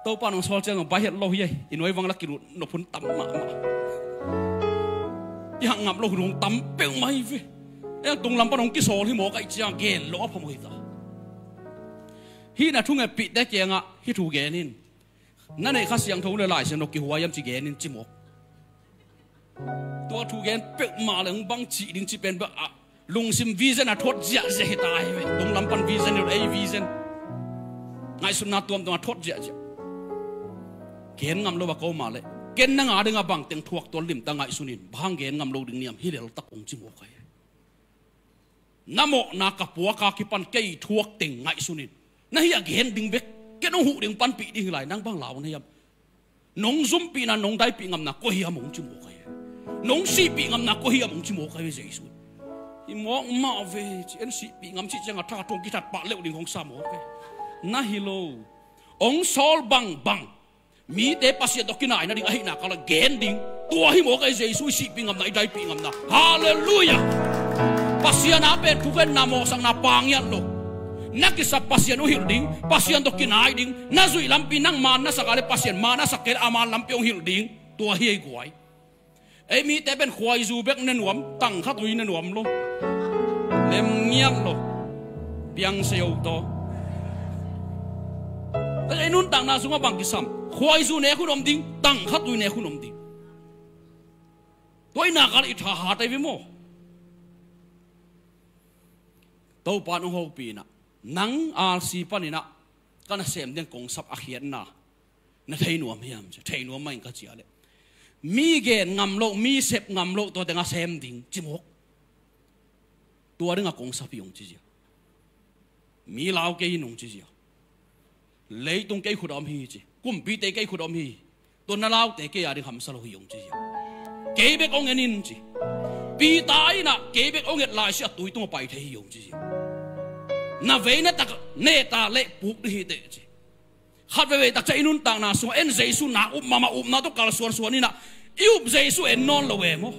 Topan hong sawl ciang hong pai het lo hi ei. I nuai vang la kilut nop hun tam mahmah. Hih hang ngam lo hun hong tam peuhmah hi ve. Ei tunglam pan hong kisawl hi mawk ahih ciang gen lo a phamawh hi ta. Hih na thungetpihte kiangah hih thu gen in. Na neih Kha Siangtho le Lai Siangtho kihuai hiam ci gen in ci mawk. Tua thu gen peuhmah le hong bang cih ding ci pen bek ah lungsim vision a thuat ziahziah hi ta hi ve. Tunglam pan vision hi lo, ei vision. Ngaihsutna tuamtuam a thuat ziahziah. Gen ngam lo a ko mah leh ken nang a ding a bang teng thuak tuan limtak ngaihsun in. Bang hang gen ngam lo ding hiam, hi leltak hong ci mawk hi. Na mawhna ka puak a kipan kei thuak teng ngaihsun in. Na hih a gen ding bek, ken hong huh ding panpih ding hi lai, nang bang lau na hiam. Nong zumpihna, nong daipih ngamna koi hiam hong ci mawk hi. Nong sihpih ngamna koi hiam hong ci mawk hi ve Jesu. Hi mawk mah ve ci, en sihpih ngam cih ciangah tha thong kithat pah leuh ding hong sa mawk ve. Na hi lo. Hong sawl bangbang mite Pasian tawh kinai nading ahihna kal ah gen ding. Tua hi mawk ei Jesu i sihpih ngamna, i daipih ngamna. Halleluiah. Pasian a pen thukhenna mawhsakna pang ngiat lo. Na kisap Pasian hong hilh ding, Pasian tawh kinai ding. Na zuih lampi nang man na sak a le Pasian man a sak kei le a man lampi hong hilh ding. Tua hi ei guai. Ei mite pen khuaizu bek ne nuam, tangkha tui ne nuam lo. Lem ngiat lo. Piang se uh tawh. Ei nuntakna sungah bang kisam. Khuaizu nek hun om ding, tangkha tui nek hun om ding. Tua ahihna kal i thahat ei ve maw. Topa nong hopih inah, nang R C paninah ka nasem ding kongsap a khiatna na thei nuam hiam ci, thei nuam mah ing ka ci a leh, mi gen ngam loh, mi sep ngam loh tua teng a sem ding ci mawk. Tua ding a kongsap hi hong ci zia. Mi lau kei in hong ci zia. Leitung kei khut a om hi ci. Kumpite kei khut a om hi. Tua na laute kei a ding hamsa lo hi hong ci zia. Kei bek hong en in ci. Peter inah kei bek hong et lai siah tui tung a pai thei hi hong ci zia. Na vei na tak neta leh puk ding hi teh ci. Khat veivei takciang i nuntakna sungah en Jesu na up mahmah, upna tawh kalsuansuan inah i up Jesu en nawn lo e maw.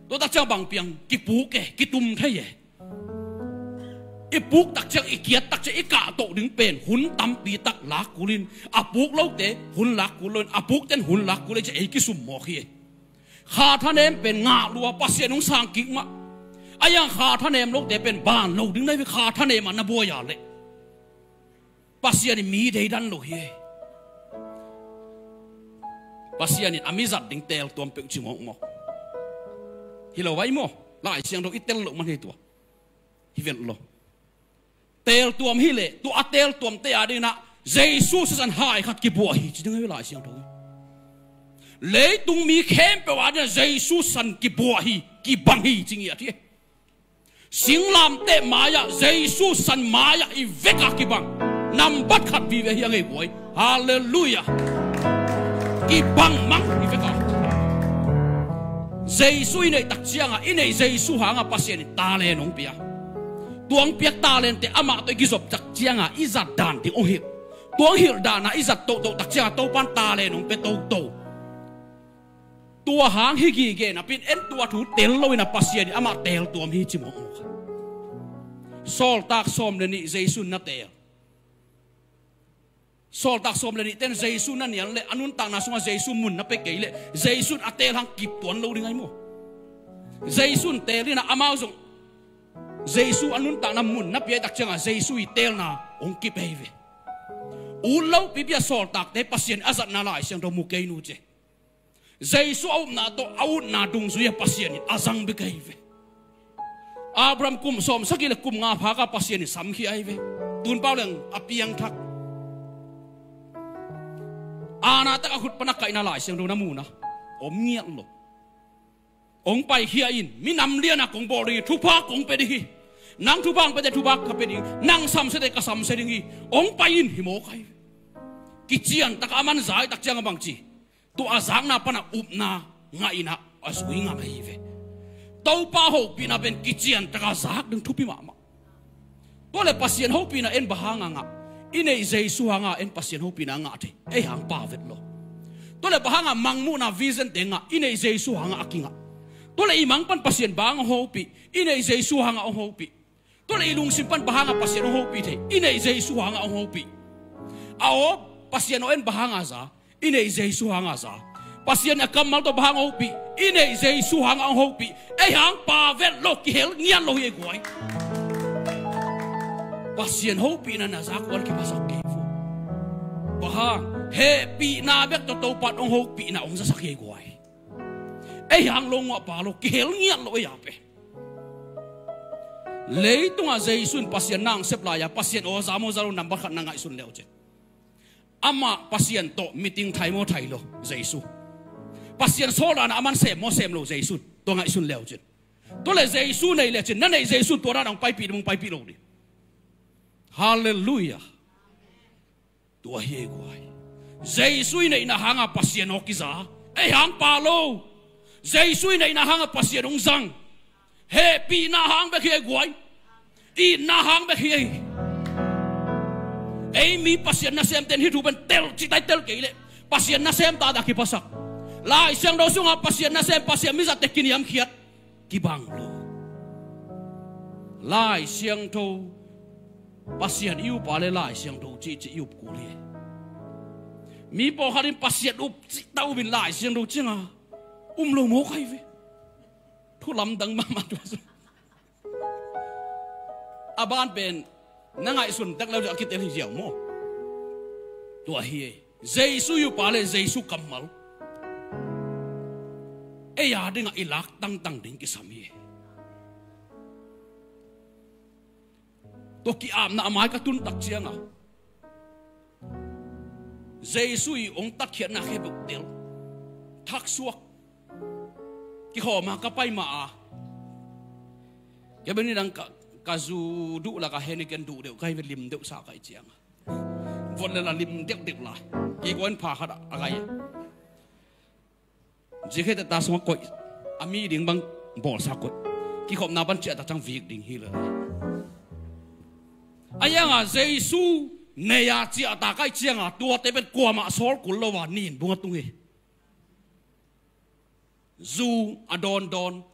Tua takciang bang piang, kipuk e, kitum thei e. I puk takciang, i kiat takciang i kahtoh ding pen hun tampi tak lak kul in, a puk lote hun lak kul lo in, a pukten hun lak kul e ci ei kisum mawk hi e. Kha thanem pen ngah lua, Pasian hong sang kik mah. A iang kha thanem lote pen ban lo ding na hi ve, kha thanem a na buai a leh. Pasian in mi deidan lo hi. Pasian in a mi zat ding teltuam peuh ci mawkmawk. Hi lo vai maw? Lai Siangtho i tel loh man hi tua. Hi velh lo. Teltuam hi leh tua a teltuamte a dinah Jesu sisan hai khat kibuah hi ci ding hi Lai Siangtho hi. Leitung mi khempeuh a dinah Jesu sisan kibuah hi, kibang hi ci ngiat hi. Singlamteh mai-ah, Jesu san mai-ah i vekah kibang nambat khat vive hi a ngei buai. Halleluiah. Kibang mang i vekah. Jesu i neih tak ciangah, i neih Jesu hangah Pasian in talent hong pia. Tua hong piak talente amah tawh i kizop tak ciangah i zat dan ding hong hilh. Tua hong hilh danah i zat tohtoh tak ciangah Topan talent hong pia toto. Tua hang hi gige napi in en tua thu tel loin a Pasian in amah teltuam hi ci mawkmawk. Sawltak sawm le nih Jesu na tel. Sawltak sawm le nihte in Jesu na nial leh a nuntakna sungah Jesu mun na pia kei leh Jesu in a tel hang kip tuan lo ding ahi maw? Jesu in tel in a amau zong Jesu a nuntakna mun na pia i tak ciangah Jesu i telna hong kip ahi ve. Ut lo pipi a sawltakte Pasian a zatna Lai Siangtho mu kei nu ci. Jesu a upna tawh a utna dungzui a Pasian in a zang bek ahi ve. Abraham kum sawmsagih le kum nga phaka Pasian in samkhia ahi ve. Tunpau leng a piangthak. Ana tak a khut pan a kaihna Lai Siangtho na muna om ngiat lo. Hong paikhia in, minam liana kong bawl ding hi, thupha kong pia ding hi. Nang thupha hong piate thupha ka pia ding, nang samsiate ka samsia ding hi. Hong pai in hi mawk ahi ve. Kician taka a man zai tak ciang a bangci. Tua a zakna pana upna ngah inah a zui ngam ahi ve. Topa hopihna pen kician taka zak ding thupi mahmah. Tua le Pasian hopihna en bang hanga ngah? I neih Jesu hanga en Pasian hopihna ngah thei. Ei hang pa vet lo. Tua le bang hanga mangmuhna vision te ngah? I neih Jesu hanga a kingah. Tua le i mang pan Pasian bang hong hopih? I neih Jesu hanga hong hopih. Tua le i lungsim pan bang hanga Pasian hong hopih thei? I neih Jesu hanga hong hopih. A aw, Pasian aw en bang hanga za? I neih Jesu hanga za. Pasian a kammal tawh bang hang hopih? I neih Jesu hangah hong hopih. Ei hang pa vet lo, kihel ngiat lo hi ei guai. Pasian hopihna na zak uh a kiphasak kei vo. Bang hang? Hehpihna bek tawh Topa in hong hopihna hong zasak hi ei guai. Ei hang lo nguah pa lo, kihel ngiat lo ei a pe. Leitungah Jesu in Pasian na hong sep lai-a, Pasian aw za maw za lo, nambat khat na ngaihsun le uh cin. Amah Pasian tawh meeting thai maw thai lo, Jesu. Pasian sawlna aman sem maw sem lo, Jesu. Tua ngaihsun le uh cin. Tua le Jesu nei le cin, na neih Jesu tua dan hong paipih ding, hong paipih lo ding. Halleluiah. Tua hi ei guai. Jesu i neihna hanga Pasian aw kiza. Ei hang pa lo. Jesu i neihna hanga Pasian hong zang. Hehpihna hang bek hi ei guai. Itna hang bek hi ei. Ei mi Pasian nasemte in hih thu pen tel, citai tel kei leh. Pasian nasem taktak kiphasak. Lai Siangtho sunga Pasian nasem, Pasian mizatte kiniamkhiat. Kibang lo. Lai Siangtho, Pasian i upa le Lai Siangtho cihcih i up kul hi. Mi pawlkhat in Pasian up cih ta upin Lai Siangtho cinga um lo mawk ahi ve. Thu lamdang mahmah tua zong. A ban pen na ngaihsun tek lo a kitel hi ziau maw? Tua hi ei. Jesu i upa le Jesu kammal ei a dingah i lak tangtang ding kisam hi. Tua ki-apna a mai ka tun tak cianga Jesu i hong tatkhiatna khempeuh tel, thaksuak, kikhawma ka pai ma a, kei bel nidang ka, ka zu duh laka heni ken duh deuh ka hi ve, lim deuh sa ka hih cianga. Vot le la lim deuhdeuh lai. Kei kuan pha khat a, a kai. Zikhe teta sungah koih. A mi ding bang bawlsa koih. Kikhopna ban ciah ta ciang vik ding hi le. A ianga Jesu nei a ciah ta ka hih cianga tuate pen kuamah sawl kul lo a nin bung a tung hi. Zu a dawndawn.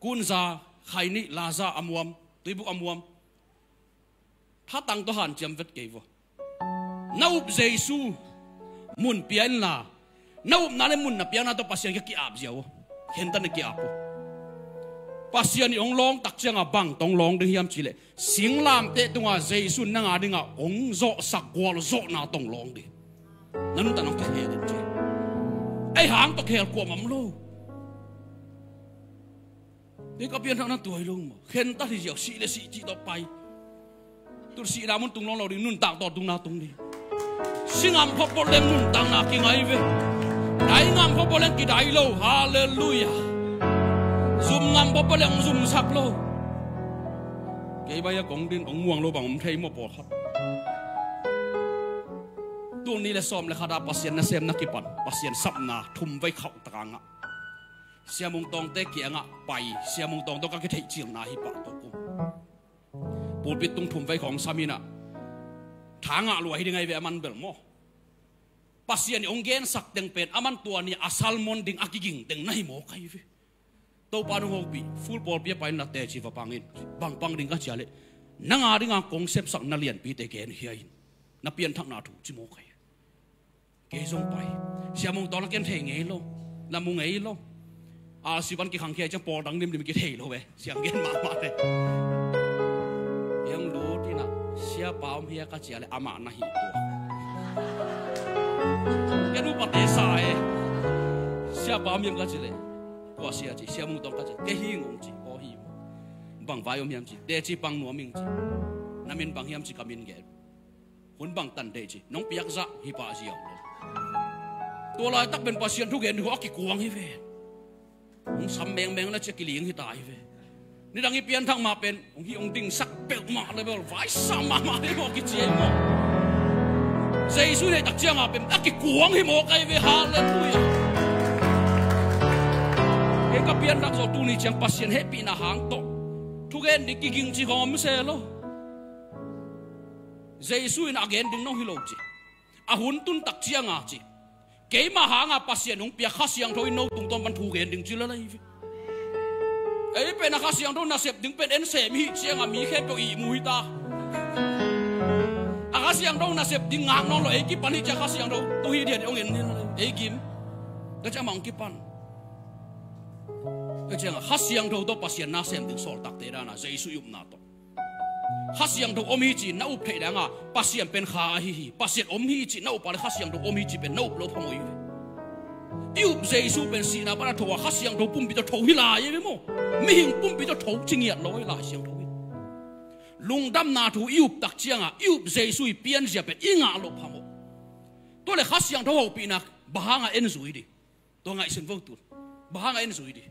Kunza, khainih, laza a muam, tuibuk a muam. Thatang tawh hanciam vet kei vua. Na up Jesu mun pia inla, na upna le mun na piakna tawh Pasian kiang ki-ap ziau aw. Khentat na ki-ap aw. Pasian i hong lawng tak cianga bang tawh hong lawng ding hiam cihleh, singlamteh tunga Jesu in nang a dinga hong zawhsak gualzawhna tawh hong lawng ding. Na nuntakna hong kihel in ci. Ei hang tawh kihel kuamah om lo. Hei ka pianthakna tua hi lo maw? Khentat hi ziau, sih le sih cih tawh pai. Tun sihna mun tung nawn lo ding, nuntak tawh tungna tung ding. Si ngam phot phot leng nuntakna kingai ve. Dai ngam phot phot leng kidai lo. Halleluiah. Zum ngam phot phot leng zumsak lo. Kei bai a kong din hong muang lo bang om thei maw pawlkhat. Tul nih le sawm le khata Pasian nasem na kipan, Pasian sapna thum vei khauh taka ngah. Sia Mung Tawngte kiangah pai, Sia Mung Tawng tawh ka kitheih cilna hi pah tawh kum. Pulpit tung thum vei khawng saminah tha ngah lua hi ding ahi ve, aman bel maw? Pasian i hong gensak teng pen aman tua ni a sermon ding a kiging teng na hi mawk ahi ve. Topa nong hopih, full pawlpi a pai inla teci va pang in, bang pang ding ka cih leh, nang a dinga kong sepsak na lianpite gen khia in, na pianthakna thu ci mawk ahi. Kei zong pai. Sia Mung Tawng la ken thei ngei lo, la mu ngei lo. A sipan kikhang khia ciang pawl dang limlim kithei lo ve. Siang gen mahmah le. Hiang lut inah, siapa om hia ka cih leh amah na hi tua. Ken upate sa e. Siapa om hiam ka cih leh, kua sia ci, Sia Mung Tawng ka cih, kei hi ngong ci, aw hi. Bang vai om hiam ci, teci pang nuam ing ci. Na min bang hiam ci ka min gen. Hun bang tan dei ci, nong piak zah hi pah ziau lo. Tua laitak pen Pasian thugen ding a kikuang hi ve. Hong sam mengmeng le ci a kiling hi ta hi ve. Nidang i pianthak mah pen hong hi hong dingsak peuhmah le bel vaisa mahmah hi maw kici hi maw? Jesu neihtak cianga pen a kikuang hi mawk ahi ve. Halleluiah. Kei ka pianthak zawh tuni ciang Pasian hehpihna hang tawh thugen ding kiging ci khawng om se lo. Jesu in a gen ding nong hi lo ci. A hun tuntak cianga ci, keima hanga Pasian hong piak Kha Siangtho in no tungtawn pan thu gen ding ci lala hi ve. Ei pen a Kha Siangtho nasep ding pen en sem hi cianga mi khempeuh ihmu hi ta. A Kha Siangtho nasep ding ngak nawn lo, ei kipan hi cia Kha Siangtho tu hi dian hong en hi lala hi. Ei kim. Tua ciang amah hong kipan. Tua ciangah Kha Siangtho tawh Pasian na sem ding sawltakte dan a, Jesu i upna tawh. Kha Siangtho om hi ci-in na up theih dang a, Pasian pen Kha ahi hi. Pasian om hi ci-in na up a leh Kha Siangtho om hi ci pen na up loh phamawh hi ve. I up Jesu pen sihna pan a tho a, Kha Siangtho pumpi tawh tho hi lai hi ve maw. Mihing pumpi tawh tho ci ngiat lo hi Lai Siangtho hi. Lungdamna thu i up tak ciangah i up Jesu i pianzia pen i ngah loh phamawh. Tua leh Kha Siangtho hopihna bang hangah en zui ding? Tua ngaihsun vo tun. Bang hangah en zui ding?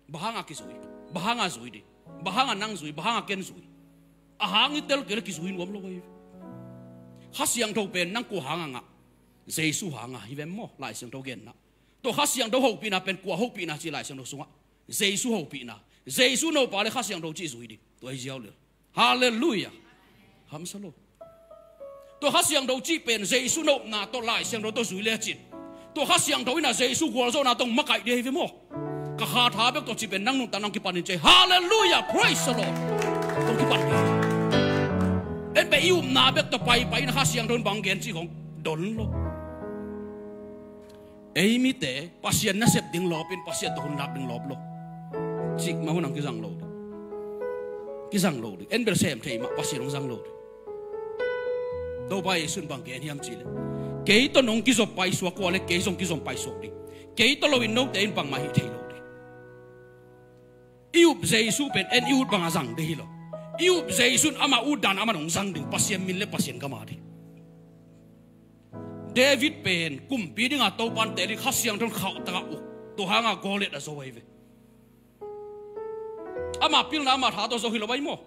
Bang hangah kizui? Bang hangah zui ding? Bang hangah nang zui? Bang hangah ken zui? A hang i tel kei leh kizui nuam lo hi. Kha Siangtho pen nang kua hangah ngah? Jesu hangah hi ve maw, Lai Siangtho genna. Tua Kha Siangtho hopihna pen kua hopihna ci Lai Siangtho sungah? Jesu hopihna. Jesu na up a leh Kha Siangtho cih zui ding. Tua hi ziau lel. Halleluiah. Hamsa lo. Tua Kha Siangtho cih pen Jesu na upna tawh Lai Siangtho tawh zui lecin, tua Kha Siangtho in a Jesu gualzawhna tawh hong makaih ding hi ve maw. Ka kha tha bek tawh cih pen nang nuntak nang kipan in ci. Halleluiah. Praise the Lord. Tawh kipan ding. En pen i upna bek tawh paipai in a Kha Siangtho in bang gen cih kong don lo. Ei mite Pasian nasep ding lawpin Pasian tawh hun lak ding lawp lo. Cih mah hun ang kizang lo ding. Kizang lo ding. En bel sem thei mah Pasian hong zang lo ding. Topa Jesu in bang gen hiam cih leh, kei tawh nong kizop paisuak uh a leh kei zong kizom paisuak ding. Kei tawh loin note in bangmah hih thei lo ding. I up Jesu pen en i ut bangah zang ding hi lo. I up Jesu in amah ut dan amah in hong zang ding, Pasian min le Pasian gam a ding. David pen kumpi dingah Topa in teel in Kha Siangtho in khauhtak a uk. Tua hangah Goliath a zo ahi ve. Amah pilna amah tha tawh zo hi lo ahi maw.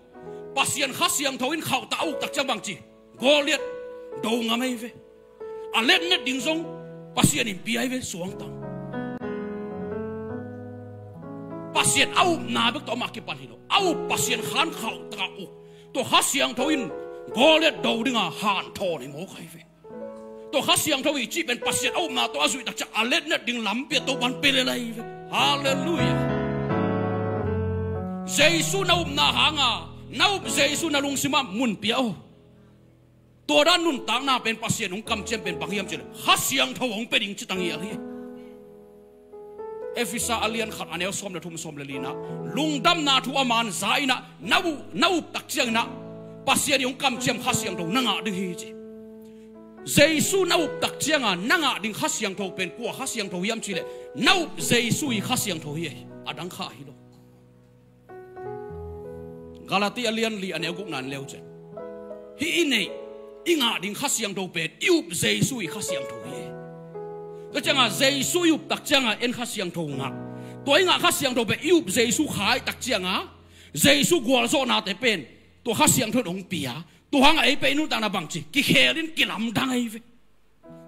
Pasian Kha Siangtho in khauhtak a uk tak ciang bang ci? Goliath do ngam ahi ve. A letnet ding zong Pasian in pia ahi ve suangtang. Pasian a upna bek tawh amah kipan hi lo. A up Pasian Kha in khauhtak a uk. Tua Kha Siangtho in Goliath do dinga hanthawn hi mawk ahi ve. Tua Kha Siangtho i cih pen Pasian a upna tawh a zuih tak ciang a letnet ding lampi ah Topa in pia lel ahi ve. Halleluiah. Jesu na upna hanga, na up Jesu na lungsimah mun pia aw. Tua dan nuntakna pen Pasian hong kamciam pen bang hiam cih leh Kha Siangtho hong pia ding ci tang hial hi. Efesa a lian khat a neu sawm le thum, sawm le lina, lungdamna thu a man za inah na up, na up tak cianginah Pasian i hong kamciam Kha Siangtho na ngah ding hi ci. Jesu na up tak cianga na ngah ding Kha Siangtho pen kua Kha Siangtho hiam cih leh na up Jesu i Kha Siangtho hi. A dang kha hi lo. Galati a lian li a neu gukna en le uh ciang, hih i neih i ngah ding Kha Siangtho pen i up Jesu i Kha Siangtho hi. Tua cianga Jesu i up tak cianga en Kha Siangtho ngah. Tua i ngah Kha Siangtho pen i up Jesu Kha i tak cianga Jesu gualzawhnate pen tua Kha Siangtho in hong pia. Tua hangah ei pen i nuntakna bangci kikhel in kilamdang ahi ve.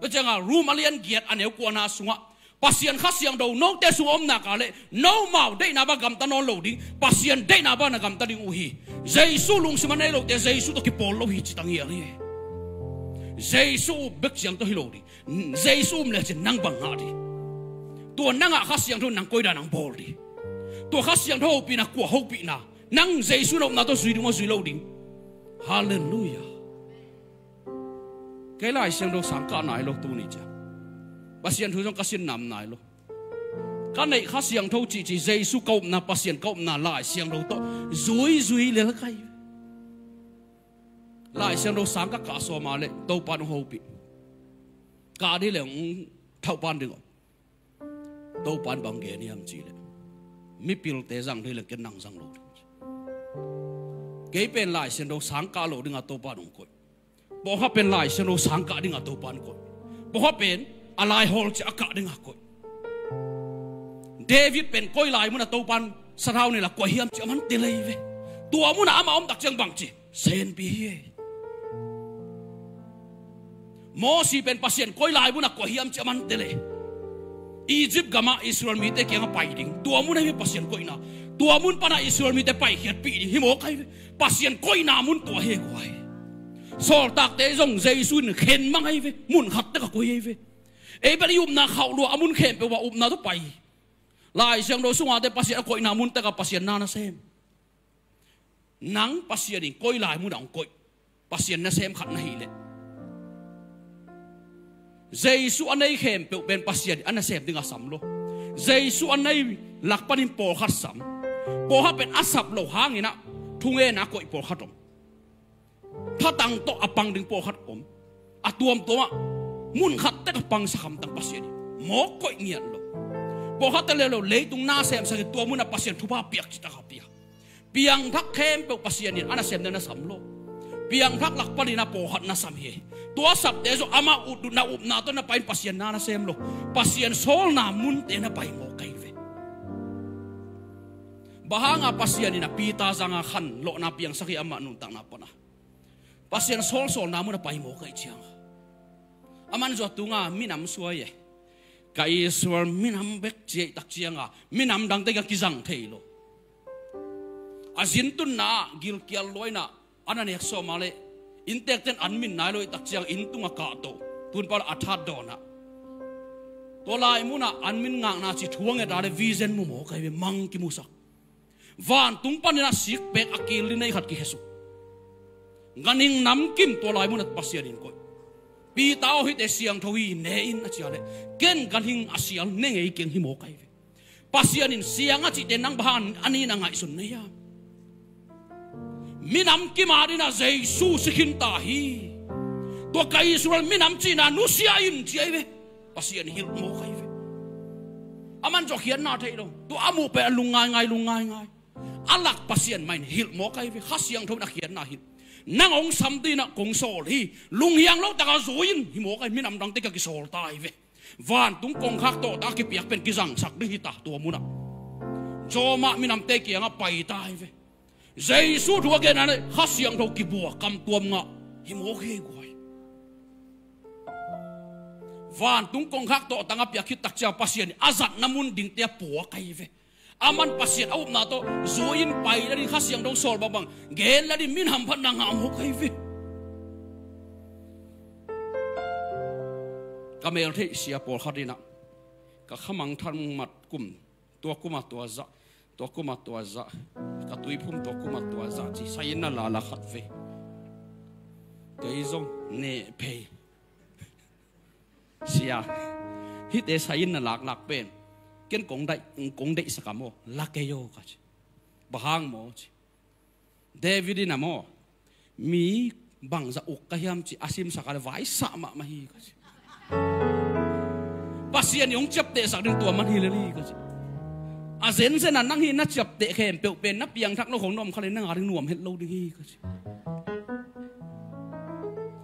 Tua cianga Rom a lian giat a neu kuana sungah Pasian Kha Siangtho note sungah om nak leh nomau deihna bang gamta nawn lo ding, Pasian deihna bang na gamta ding uh hi. Jesu lungsim a nei lote Jesu tawh kipawl lo hi ci tang hial hi. Jesu up bek ciang tawh hi lo ding. Jesu um lecin nang bang ngah ding? Tua nang ah Kha Siangtho nang koidan nang bawl ding? Tua Kha Siangtho hopihna kua hopihna? Nang Jesu na upna tawh zui ding maw, zui lo ding? Halleluiah. Kei Lai Siangtho sang kah nai lo tuni ciang. Pasian thu zong ka sin nam nai lo. Ka neih Kha Siangtho cihcih Jesu ka upna, Pasian ka upna Lai Siangtho tawh zuizui lel ka hi. Lai Siangtho sang ka kah sawm a leh Topa in hong hopih. Kah dih leh hong thauhpan ding aw. Topa in bang gen hiam cih leh mipilte zang dih leh ken nang zang lo ding. Kei pen Lai Siangtho sang kah lo dinga Topa in hong koih. Pawlkhat pen Lai Siangtho sang kah dinga Topa in koih. Pawlkhat pen a laihawl ciah a kah dinga koih. David pen koi lai munah Topa in sathau nei la koih hiam cih a man tel ahi ve. Tua munah amah om tak ciang bangci senpi hi. Mosi pen Pasian koi lai munah koih hiam cih a man tel e. Egypt gamah Israel mite kiangah pai ding, tua mun ahi ve Pasian koihna. Tua mun panah Israel mite paikhiatpih ding hi mawk ahi ve. Pasian koihna mun tua hi guai. Sawltakte zong Jesu in khen mang ahi ve. Mun khat tek a koih ahi ve. Ei bel i upna khauh lua a mun khempeuh ah upna tawh pai. Lai Siangtho sungate Pasian a koihna mun tek ah Pasian na nasem. Nang Pasian in koi lai munah hong koih Pasian nasem khat na hih leh, Jesu a nei khempeuh pen Pasian in a nasem dingah sam lo. Jesu a nei lak panin pawlkhat sam. Pawlkhat pen a sap loh hangin ah thungetna a koih pawlkhat om. Thatang tawh a pang ding pawlkhat om. A tuamtuamah mun khat tek a pangsak hamtang Pasian in mawk koih ngiat lo. Pawlkhatte leuleu leitung na semsak in tua munah Pasian thupha piak citak a pia. Piangthak khempeuh Pasian in a nasem dingah sam lo. Piangthak lak panin ah pawlkhat na sam hi. Tua sapte zong amah utna upna tawh na pai in Pasian na na sem lo. Pasian sawlna munte na pai mawk ahi ve. Bang hanga Pasian in ah Peter zanga khanlawhna piangsak hi amah nuntakna pana. Pasian sawlsawlna mun a pai mawk ahih cianga. Aman zong a tunga minam suai e. Ka Israel minam bek ci ahih tak cianga minam dangte kiang kizang thei lo. A zintunna ah gilkial lua in ah an a nek sawm a leh inntekten an min nai lo ahih tak ciang inn tungah kahto. Tun pala a that dawn ah. Tua lai munah an min ngakna ci thu a nget a leh vision mu mawk ahi ve, mang kimusak. Vantung panin ah sikpek a kil li nei khat kikhesuk. Ganhing namkim tua lai munah Pasian in koih. Peter aw, hihte siangtho hi, ne in a ci a leh ken ganhing a sial ne ngei keng hi mawk ahi ve. Pasian in siang a cihte nang bang hang a ni na ngaihsun na hiam? Minam kim a dingin ah Jesu si khin ta hi. Tua ka Israel minam cihna nusia in ci ahi ve. Pasian hilh mawk ahi ve. Aman zong khiatna thei lo. Tua a muh pen a lung ngaingai, lung ngaingai. A lak Pasian mah in hilh mawk ahi ve. Kha Siangtho in a khiatna hilh. Nang hong sam dingin ah kong sawl hi. Lunghiang lo takin zui in hi mawk ahi, minam dangte kiang kisawl ta ahi ve. Vantung kongkhak tawh ta a kipiak pen kizangsak ding hi ta tua munah. Zawmah minamte kiangah pai ta ahi ve. Jesu thu a gen a leh Kha Siangtho kibua, kamtuam ngah hi mawk hi guai. Vantung kongkhak tawhtang a piak khit tak ciang Pasian in a zatna mun dingte a puak ahi ve. Aman Pasian a upna tawh zui in pai la ding, Kha Siangtho sawl bangbang gen la ding, min hamphatna ngah mawk ahi ve. Ka meltheih sia pawlkhat in ah ka khamangthang mat kum, tua kuma tua zah, tua kuma tua zah, ka tuiphum tua kuma tua zah ci, sai-in na lala khat ve. Kei zong neh phei. Sia, hihte sai-in na laklak pen ken kong deih, kong deihsak a maw, la kei aw ka ci. Bang hang maw ci. David in a maw, mi bangzah uk ka hiam ci a simsak a leh vaisah mahmah hi ka ci. Pasian in hong ciaptehsak ding tua man hi lel hi ka ci. A zenzen a nang hih na ciapteh khempeuh pen na piangthak lo khong na om kha leh nang a ding nuam het lo ding hi ka ci.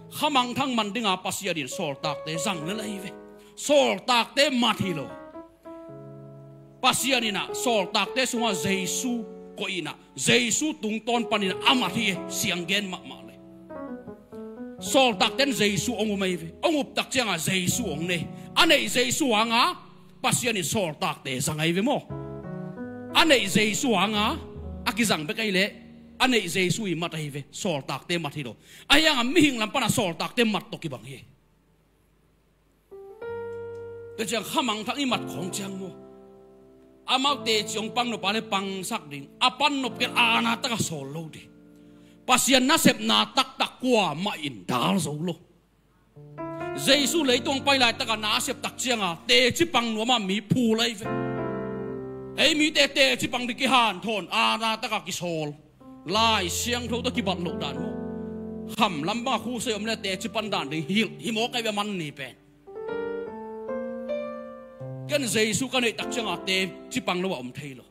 Khamangthang man dinga Pasian in sawltakte zang lel ahi ve. Sawltakte mat hi lo. Pasian in ah sawltakte sungah Jesu koih in ah Jesu tungtawn panin ah a mat hi e, sianggen mahmah le. Sawltakte in Jesu hong um ahi ve. Hong up tak ciangah Jesu hong nei. A neih Jesu hanga Pasian in sawltakte zang ahi ve maw. A neih Jesu hanga a kizang bek ahi leh a neih Jesu i mat ahi ve. Sawltakte mat hi lo. Ahi hangah mihing lam pana sawltakte mat tawh kibang hi. Tua ciang khamangthang i mat khawng ciang maw, amau teci hong pang nop a leh pangsak ding, a pan nop kei leh aana taka sawl lo ding. Pasian nasepna taktak kuamah in dal zo lo. Jesu leitung hong pai laitakah na a sep tak cianga teci pang nuamah mi phul ahi ve. Ei mite teci pang ding kihanthawn, aana taka kisawl. Lai Siangtho tawh kibat loh dan maw. Kham lam bangah khusei om le teci pan dan ding hilh hi mawk ahi ve, a man ni pen. Ken Jesu ka neih tak ciangah teci pang lo a om thei lo.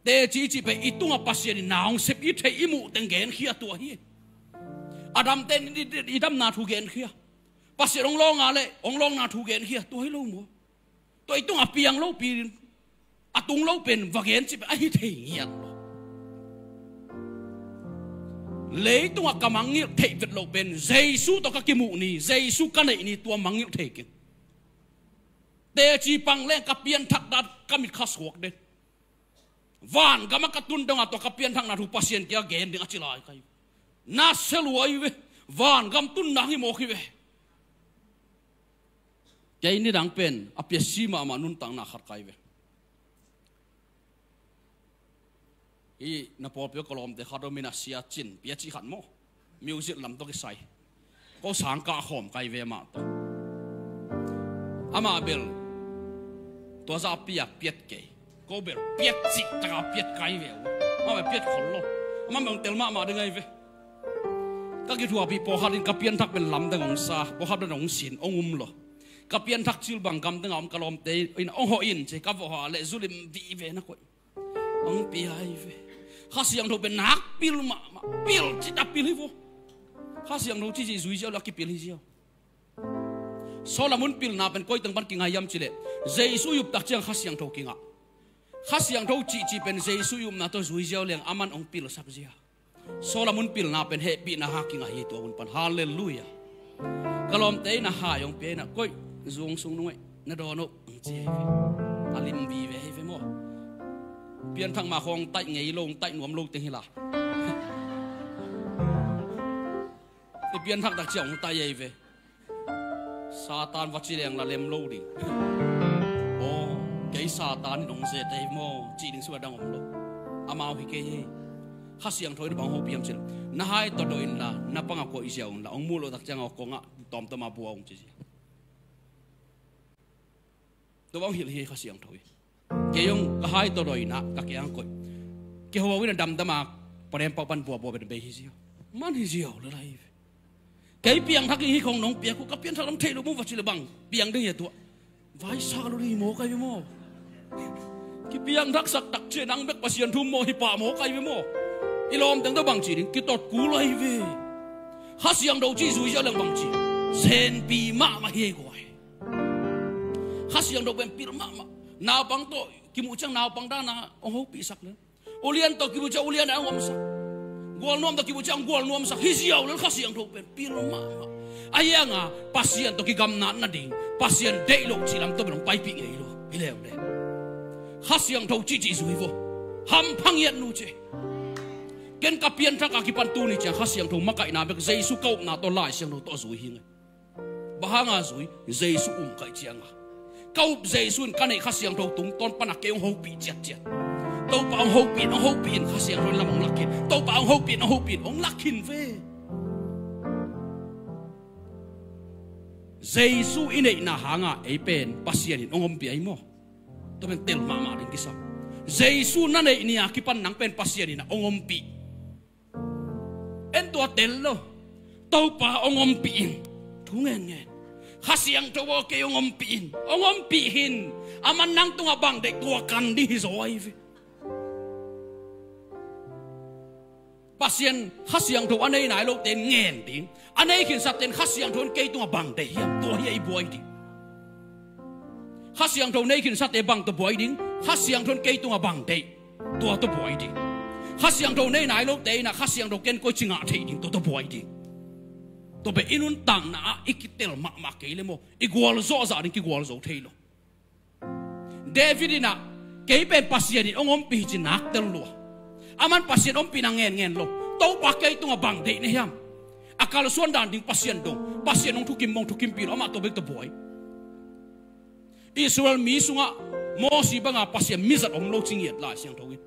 Teci i cih pen i tungah Pasian in na hong sep i theih i muh teng genkhia tua hi. A damte in i, i, i damna thu genkhia. Pasian hong lawnga leh hong lawnna thu genkhia tua hi lo maw. Tua i tungah piang lopi, a tung lo pen va gen cih pen ahi thei ngiat lo. Leitungah ka mangngilh theih vet loh pen Jesu tawh ka kimuh ni, Jesu ka neih ni, tua mangngilh thei keng. Teci pang leng ka pianthak dan ka mit kha suak den. Vangamah ka tun dongah tua ka pianthakna thu Pasian kiangah gen ding a ci lai ka hi. Na sia lua hi ve. Vangam tunna hi mawk hi ve. Kei nidang pen a piasi mahmah nuntakna khat ka hi ve. Hih na pawlpi aw ka lawmte khat om in a, Sia Cin Pia cih khat maw. Music lam tawh kisai. Ko sangkah khawm ka hi ve amah tawh. Amah bel tua zah a piak piat kei. Ko bel piat cih taka piat kai ve uh. Amah bel piat khol lo. Amah bel hong tel mahmah ding ahi ve. Ka kithuahpih pawlkhat in ka pianthak pen lamdang hong sa, pawlkhat pen hong sin, hong um lo. Ka pianthak cil bang gamdang a om ka lawmte in hong hawh in ci, ka va hawh leh zu lim vive na koih. Hong pia hi ve. Kha Siangtho pen nak pil mahmah, pil cih a pil hi vo. Kha Siangtho cih zui ziau leh a kipil hi ziau. Solomon pilna pen koi teng pan kingah hiam cih leh, Jesu i up tak ciang Kha Siangtho kingah. Kha Siangtho cihcih pen Jesu i upna tawh zui ziau leng aman hong pilsak zia. Solomon pilna pen hehpihna hang kingah hi tua hun pan. Halleluiah. Ka lawmte in a hai hong pia in a, koih, zu hong sung nung ei, na dawn uh, hong ci hi ve. A lim vive hi ve maw. Pianthak mah khawng hong taih ngei lo, hong taih nuam lo teng hi la. I pianthak tak ciang hong taih hi ve. Satan va ci leng la lem lo ding. Aw, kei Satan in hong zet ei maw, cih ding sung a dang om lo. Amau hi kei hi. Kha Siangtho in bang hopih hiam cih leh, na hai tawh dawh inla, na pang a koih ziau inla, hong muh loh tak ciang a kongah tawmtawm a bua hong ci zia. Tua bang hilh hi Kha Siangtho hi. Kei hong ka hai tawh dawh in a, ka kiang koih. Kiho in a damdam a, parem pau pan buabua pen bei hi ziau. Man hi ziau lel ahi ve. Kei piangthak hi khong nong piak uh, ka pianthak lam thei lo mu va ci leh bang piang ding hi a tua. Vaisa lo ding hi maw kai ve maw. Kipiangthak sak tak ciang nang bek Pasian thu maw hi pah maw kai ve maw. I lawm teng tawh bang ci ding, kitot kul ahi ve. Kha Siangtho cih zui ziau leng bang ci. Senpi mahmah hi ei guai. Kha Siangtho pen pil mahmah. Naupang tawh kimuh ciang naupang dan a hong hopihsak lel. Ulian tawh kimuh ciang ulian a hong omsak. Gualnuam tawh kimuh ciang gualnuamsak. Hi ziau lel Kha Siangtho pen pil mahmah. Ahi hang a Pasian tawh kigamna nading, Pasian deih loh cih lam tawh pen hong paipih ngei lo. Hi leuleu. Kha Siangtho cihcih zui vo. Hampha ngiat nu ci. Ken ka pianthak a kipan tuni ciang Kha Siangtho makaihna bek Jesu ka upna tawh Lai Siangtho tawh zui hi ngei. Bang hanga zui, Jesu um ka hih cianga. Ka up Jesu in ka neih Kha Siangtho tungtawn pana kei hong hopih ciatciat. Topa hong hopih in, hong hopih in, Kha Siangtho in lam hong lak khin. Topa hong hopih in, hong hopih in, hong lak khin ve. Jesu i neihna hanga ei pen Pasian in hong ompih ahi maw. Tua pen tel mahmah ding kisam. Jesu na neih ni-a kipan nang pen Pasian in a hong ompih. En tua tel lo. Topa hong ompih in. Thu ngenngen. Kha Siangtho aw kei hong ompih in. Hong ompih hi in. Aman nang tungah bang deih tua kan ding hi zaw ahi ve. Pasian Kha Siangtho a nei nai lote in ngen ding. A nei khinsatte in Kha Siangtho in kei tungah bang deih hiam. Tua hi a i buai ding. Kha Siangtho nei khinsatte bang tawh buai ding. Kha Siangtho in kei tungah bang deih. Tua tawh buai ding. Kha Siangtho nei nai lote in a Kha Siangtho ken koici ngah thei ding, tua tawh buai ding. Tua pen i nuntakna ah i kitel mahmah kei le maw, i gualzawh zah ding kigualzo thei lo. David in a, kei pen Pasian in hong ompih hi ci nak tel lua. Aman Pasian ompihna ngenngen lo. Topa kei tungah bang deih na hiam. A kalsuan dan ding Pasian dong. Pasian hong thukim mawng thukimpih lo, amah tua bek tawh buai. Israel mi sungah Mosi banga Pasian mizat om lo ci ngiat Lai Siangtho in.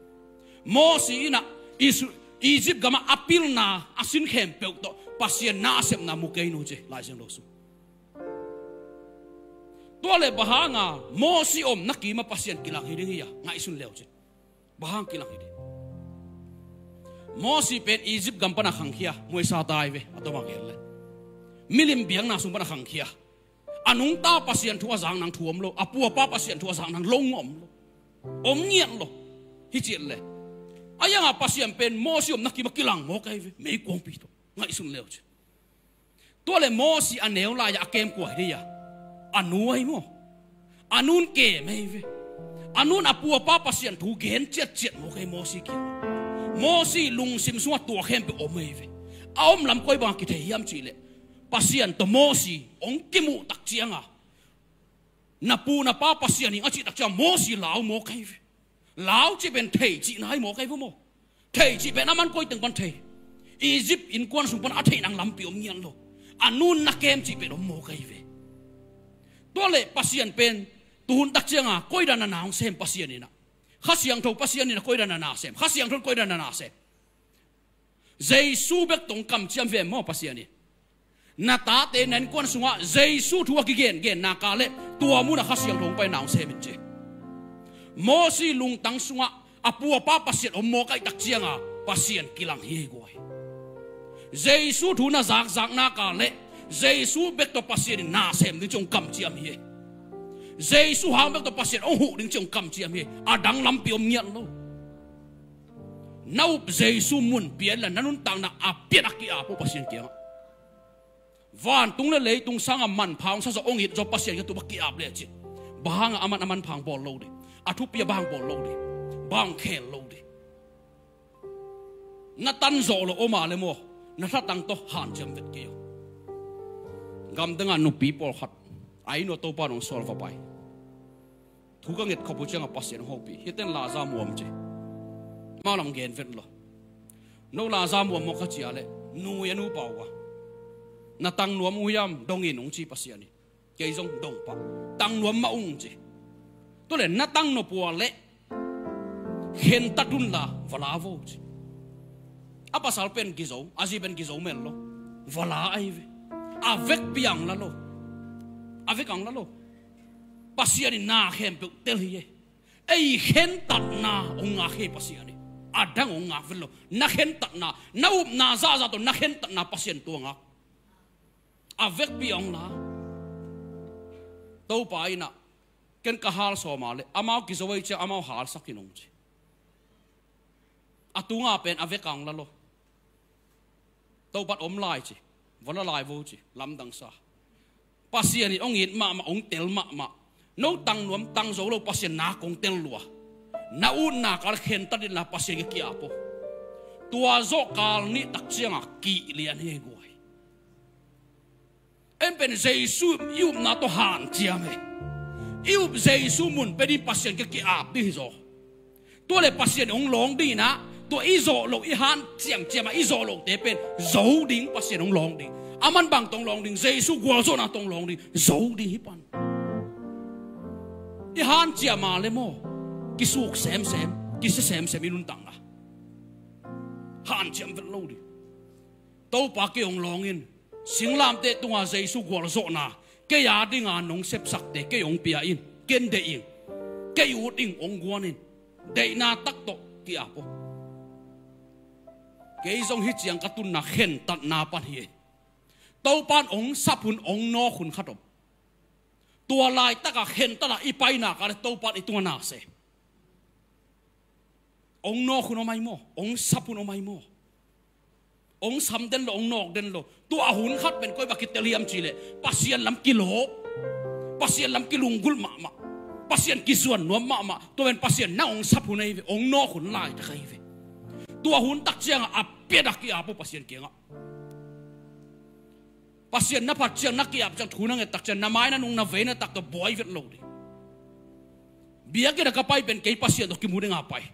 Mosi in a Isu-, Egypt gamah a pilna a sin khempeuh tawh Pasian nasepna mu kei nu ci Lai Siangtho sung. Tua le bang hanga Mosi omna kimah Pasian kilang hi ding hi a, ngaihsun leu ci. Bang hang kilang hi ding. Mosi pen Egypt gam pana khangkhia, muaisa tai ve, a tawmah gel le. Milim biakna sung pana khangkhia. A nungta Pasian thu a zak nang thu om lo, a pu a pa Pasian thu a zak nang lo ngom lo. Om ngiat lo. Hi ciat le. A yanga Pasian pen Mosi omna kimah kilang mawk ahi ve. Meikuangpi tawh. Ngaihsun leu ci. Tua le Mosi a neu lai-ah a kem kua hi dei a. A nu ahi maw. A nun kem ahi ve. A nun a pu a pa Pasian thu gen ciatciat mawk ahi Mosi kiangah. Mosi lungsim sungah tua khempeuh om ahi ve. A om lam koi bangah kithei hiam cih leh. Pasian tawh Mosi hong kimuh tak cianga. Na pu na pa Pasian hing a cih tak ciang Mosi lau mawk ahi ve. Lau cih pen thei cihna ahi mawk ahi ve maw. Thei cih pen aman koi teng pan thei. Egypt innkuan sung pan a theih nang lampi om ngian lo. A nun na kem cih pen om mawk ahi ve. Tua le Pasian pen tuhun tak cianga koi dan a na hong sem Pasian in a. Kha Siangtho Pasian in a koi dan a na sem. Kha Siangtho in koi dan a na sem. Jesu bek tawh kamciam ve maw Pasian in. Na tate na innkuan sungah Jesu thu a kigengen nak leh tua munah Kha Siangtho hong pai na hong sem in ci. Mosi lungtang sungah a pu a pa Pasian om mawk ahih tak cianga Pasian kilang hi ei guai. Jesu thu na zakzak nak leh Jesu bek tawh Pasian in na sem ding ci hong kamciam hi ei. Jesu hang bek tawh Pasian hong huh ding ci hong kamciam hi ei. A dang lampi om ngiat lo. Na up Jesu mun pia inla na nuntakna a piat a ki-ap uh Pasian kiangah. Vantung le leitung sanga manpha hong sa zawh hong it zawh Pasian kiang tup a ki-ap le cin. Bang hanga aman a manpha hong bawl lo ding? A thupi a bang hong bawl lo ding? Bang hong khel lo ding? Na tan zawh loh om a le maw, na thatang tawh hanciam vet kei aw. Gamdanga nupi pawlkhat a inn uah Topa in hong sawl va pai. Thu ka nget khop uh ciangah Pasian hong hopih. Hih ten la za muam ci. Amau lam gen vet lo. No la za muam maw ka cih leh, nui a nupa uh a, na tang nuam uh hiam? Dong in, hong ci Pasian in. Kei zong dong pah. Tang nuam mah ung ci. Tua leh na tang nop uh leh khentat unla va la vo ci. A pasal pen kizo, a zi pen kizo mel lo. Va la ahi ve. A vekpi a hong la lo. A vek a hong la lo. Pasian in na khempeuh tel hi ei. Ei khentatna hong ngak hi ei Pasian in. A dang hong ngak vet lo. Na khentatna, na upna zahzah tawh na khentatna Pasian tua ngak. A vekpi a hong la. Topa in ah, ken ka hal sawm a leh amau kizo ei ci-a amau halsak in hong ci. A tunga pen a vek a hong la lo. Topa in om lai ci. Va la lai vo ci. Lamdang sa. Pasian in hong it mahmah, hong tel mahmah. No tang nuam tang zo lo Pasian nak hong tel lua. Na utna kal khentat inla Pasian kiang ki-ap aw. Tua zawh kal nih tak cianga kilian hi ei guai. En pen Jesu i upna tawh hanciam ei. I up Jesu mun pia ding, Pasian kiang ki-ap ding hi zaw. Tua leh Pasian in hong lawng ding in ah, tua i zawh loh, i hanciam ciamah i zawh lohte pen zo ding, Pasian hong lawng ding. Aman bang tawh hong lawng ding? Jesu gualzawhna tawh hong lawng ding. Zo ding hi pan. I hanciam a le maw, kisuk semsem, kisia semsem i nuntakna. Hanciam vet lo ding. Topa, kei hong lawng in. Singlamteh tunga Jesu gualzawhna, kei a dinga nong sepsakte kei hong pia in. Ken deih ing. Kei ut ing, hong guan in. Deihna tak tawh ki-ap aw. Kei zong hih ciang ka tunna khentatna pan hi ei. Topa in hong sap hun, hong nawk hun khat om. Tua laitaka khentat a i painak a leh Topa in i tungah na sem. Hong nawk hun om ahi maw? Hong sap hun om ahi maw? Hong sam den lo, hong nawk den lo. Tua hun khat pen koi bang kitel hiam cih leh Pasian lam kilawp, Pasian lam kilunggulh mahmah, Pasian kizuan nuam mahmah. Tua pen Pasian na hong sap hun ahi ve, hong nawk hun laitak ahi ve. Tua hun tak ciangah a piat a ki-ap aw Pasian kiangah. Pasian na phat ciang, na ki-ap ciang, thu na nget tak ciang, na mai na nung, na vei na tak tawh buai vet lo ding. Biakinn ah ka pai pen kei Pasian tawh kimu dinga pai.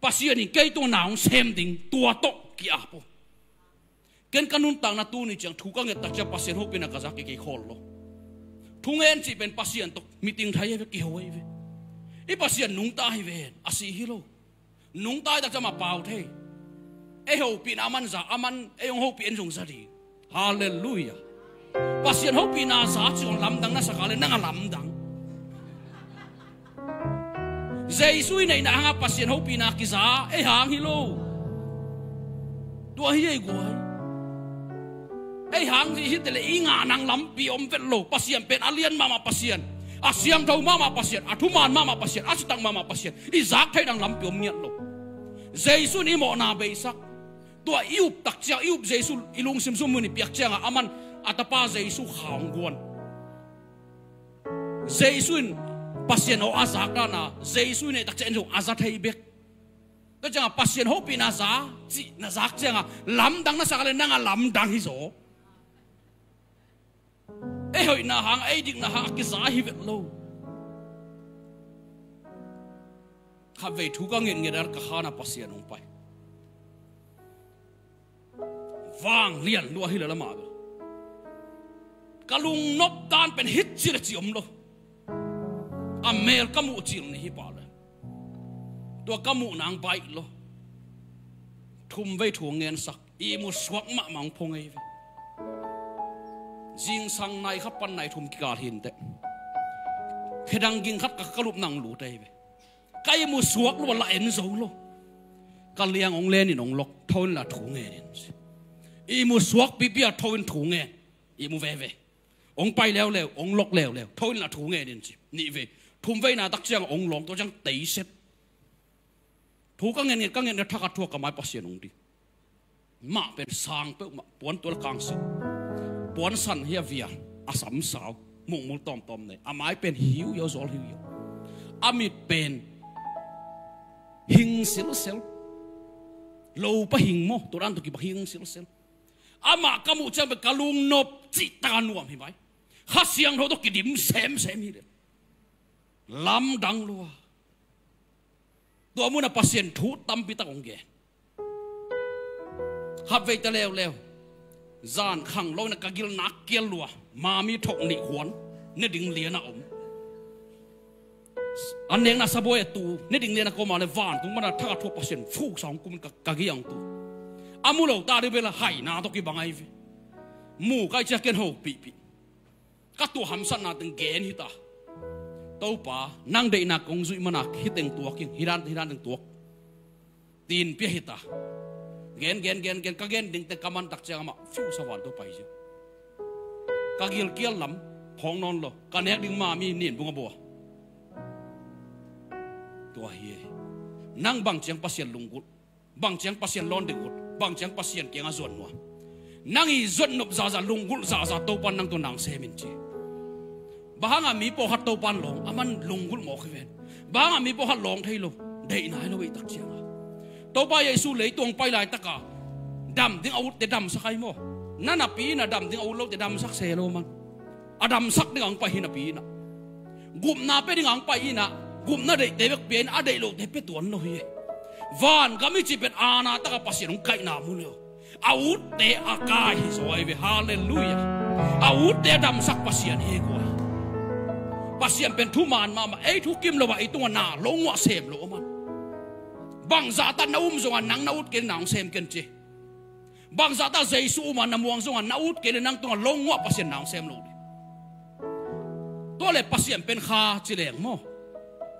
Pasian in kei tungah na hong sem ding, tua tawh ki-ap aw. Ken ka nuntakna tuni ciang thu ka nget tak ciang Pasian hopihna ka za kei, kei khawl lo. Thungen cih pen Pasian tawh meeting thai ahi ve, kiho ahi ve. I Pasian nungta hi ven, a si hi lo. Nungta tak ciang amah pau thei. Ei hopihna aman za, aman ei hong hopih, en zong za ding. Halleluiah. Pasian hopihna za cih hong lamdang na sak a leh nang a lamdang. Jesu i neihna hanga Pasian hopihna kiza, ei hang hi lo. Tua hi ei guai. Ei hang hi, hi teh leh i ngah nang lampi om vet lo. Pasian pen a lian mahmah Pasian, a siangtho mahmah Pasian, a thuman mahmah Pasian, a citak mahmah Pasian, i zak theih nang lampi om ngiat lo. Jesu in i mawhna beisak. Tua i up tak ciang, i up Jesu, i lungsim sung mun i piak ciangah aman a tapa Jesu kha hong guan. Jesu in Pasian aw a zak dana, Jesu i neih tak ciang en zong a za thei bek. Tua ciangah Pasian hopihna za cih na zak ciangah lamdang na sak a leh nang a lamdang hi zaw. Ei hoihna hang, ei dikna hang a kiza hi vet lo. Khatvei thu ka ngetnget a ka khan a Pasian hong pai. Vanglian lua hi lel amah bel. Ka lungnop dan pen hih ci le ci om lo. A mel ka muh cil ni hi pah le. Tua ka muh nang baih lo. Thum vei thu ngensak. Ihmu suak mahmah hong phong ei ve. Zingsang nai khat pan nai thum kikal hi inteh, khedang ging khat ka, ka lup nang lut ei ve. Ka ihmu suak lo a la en zo lo. Ka liang hong len in hong lok, tho in la thu ngen in ci. Ihmu suak pipi a tho in thu ngen. Ihmu veve. Hong pai leuleu, hong lok leuleu, tho in la thu ngen in ci. Nih vei. Thum veina tak ciang hong lawng, tua ciang teiset. Thu ka ngen ngen, ka ngen ngen, thakhat thu a ka mai Pasian hong ding. Mah pen sang peuhmah, puan tual kangsit, puan san hi a vial, a sam sau, mukmul tawmtawm nei. A mai pen hiuhiau, zawl hiuhiau. A mit pen hing silsel. Lopa hing maw, tua dan tawh kibang hing silsel. Amah ka muh ciang pen ka lungnop cih tak a nuam hi mai. Kha Siangtho tawh kidim semsem hi leh. Lamdang lua. Tua munah Pasian thu tampi tak hong gen. Khat veite leuleu, zan khanglo in a ka gil nak kial lua, mami thok nih huan, ne ding lian a om. An nekna sabuai a tu, ne ding lian a ka om a leh vantung pan a thakhat thu a Pasian fuk sa hong kum in ka, ka gil hong tu. A mu lo ta ding bel a haina tawh kibang ahi ve. Mu kai ciang ken hopihpih. Ka tuah hamsatna teng gen hi ta. Topa, nang deihna kong zuih mana hih teng tuak ing, hih dan, hih dan teng tuak. Tin pia hi ta. Gen, gen, gen, gen, ka gen ding teng ka man tak ciang amah fiu sa van tawh pai zia. Ka gilkial lam phawng nawn lo. Ka nek ding mami nin bung a bua. Tua hi e. Nang bang ciang Pasian lunggulh, bang ciang Pasian lawn ding ut, bang ciang Pasian kiangah zuan nuam. Nang i zuan nop zaza, lunggulh zaza, Topan nang tawh na sem in ci. Bang hanga mi pawlkhat Topan lawng, aman lunggulh mawk hi ven. Bang hanga mi pawlkhat lawng thei lo, deih nai lo i tak cianga. Topa Jesu leitung pai laitaka dam ding a utte damsak ai maw. Na napi in a dam ding a ut lote damsak se lo man. A damsak ding ang pai hi napi inah. Gupna pia ding ang pai inah. Gupna deihte bek pia inah, a deih lote pia tuan lo hi. Vangam i cih pen aana taka Pasian hong kaihna mu leh a utte a kai hi zaw ai ve. Halleluiah. A utte a damsak Pasian hi guai. Pasian pen thuman mahmah, ei thukim lo ah i tungah na lo nguah sem lo a man. Bangzah tak na um zongah nang na ut kei na hong sem ken ci. Bangzah tak Jesu uma na muang zongah na ut kei le nang tungah lo nguah Pasian na hong sem lo ding. Tua le Pasian pen kha ci leng maw.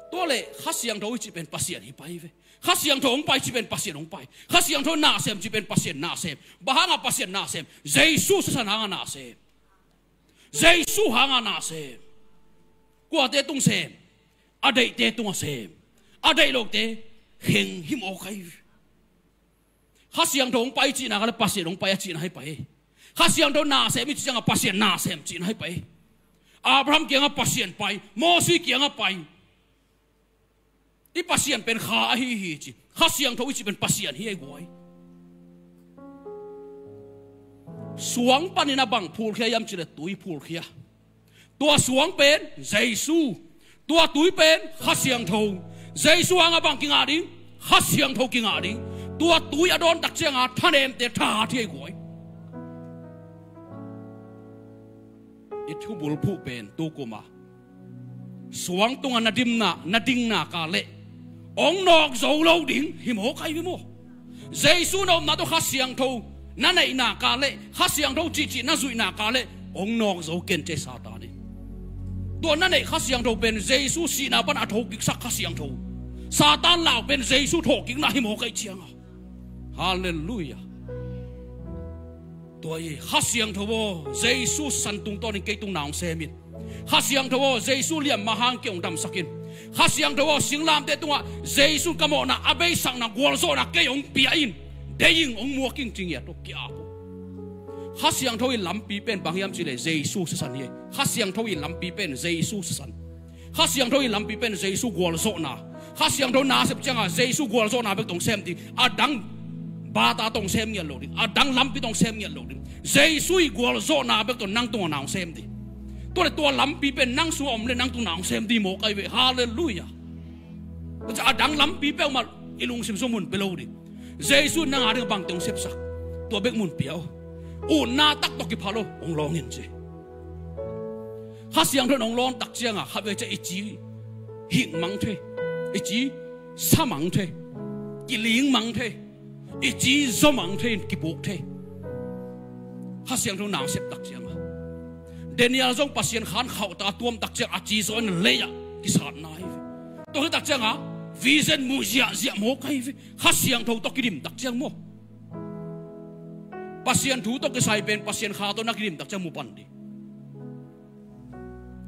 Tua le Kha Siangtho i cih pen Pasian hi pai ve. Kha Siangtho hong pai cih pen Pasian hong pai. Kha Siangtho na sem cih pen Pasian na sem. Bang hanga Pasian na sem? Jesu sisan hanga na sem. Jesu hanga na sem. Kuate tung sem? A deihte tungah sem. A deih lote kheng him aw kai. Kha Siangtho hong pai cihna ka le Pasian hong pai a cihna hi pai. Kha Siangtho na sem i cih ciangah Pasian na sem cihna hi pai. Abraham kiangah Pasian pai, Mosi kiangah pai. I Pasian pen kha ahi hi ci. Kha Siangtho i cih pen Pasian hi ei guai. Suang panin a bang phulkhia hiam cih le tui phulkhia. Tua suang pen Jesu. Tua tui pen Kha Siangtho. Jesu hanga bang kingah ding? Kha Siangtho kingah ding. Tua tui a dawn tak cianga thanemte thahat hi ei guai. I thubulphuh pen tukuma suang tunga na dimna, na dingna ka leh hong nawk zo lo ding hi maw kai ve maw. Jesu na upna tawh Kha Siangtho na neihna ka leh, Kha Siangtho cihcih na zuihna ka leh hong nawk zo ken ci Satan in. Tua na neih Kha Siangtho pen Jesu sihna pan a thokiksak Kha Siangtho. Satan lau pen Jesu thawhkikna hi maw kai cianga. Halleluiah. Tua hi Kha Siangtho aw, Jesu san tungtawnin kei tung na hong sem in. Kha Siangtho aw, Jesu liamma hang kei hong damsak in. Kha Siangtho aw, singlamteh tungah Jesu ka mawhna a beisakna gualzawhna kei hong pia in. Dei ing, hong muak ing ci ngiat aw, ki-ap aw. Kha Siangtho i lampi pen bang hiam cih le Jesu sisan hi. Kha Siangtho i lampi pen Jesu sisan. Kha Siangtho i lampi pen Jesu gualzawhna. Kha Siangtho na sep cianga Jesu gualzawhna bek tawh hong sem ding. A dang bata tawh hong sem ngiat lo ding. A dang lampi tawh hong sem ngiat lo ding. Jesu i gualzawhna bek tawh nang tungah na hong sem ding. Tua le tua lampi pen nang sungah om le nang tungah na hong sem ding maw kai ve. Halleluiah. A dang lampi peuhmah i lungsim sung mun pia lo ding. Jesu in nang a ding bangte hong sepsak, tua bek mun pia aw. Utna tak tawh kiphal aw, hong lawng in ci. Kha Siangtho in hong lawn tak cianga khatvei ciah i ci hing mang thei, i ci sa mang thei, kiling mang thei, i ci zaw mang thei in kipuk thei. Kha Siangtho na sep tak cianga Daniel zong Pasian khan khauhta a tuam tak ciang a ci zaw in lei ah kisatna hi ve. Tua hi tak cianga vision mu ziahziah mawk ahi ve. Kha Siangtho tawh kidim tak ciang maw, Pasian thu tawh kisai pen Pasian kha tawh na kidim tak ciang mu pan ding.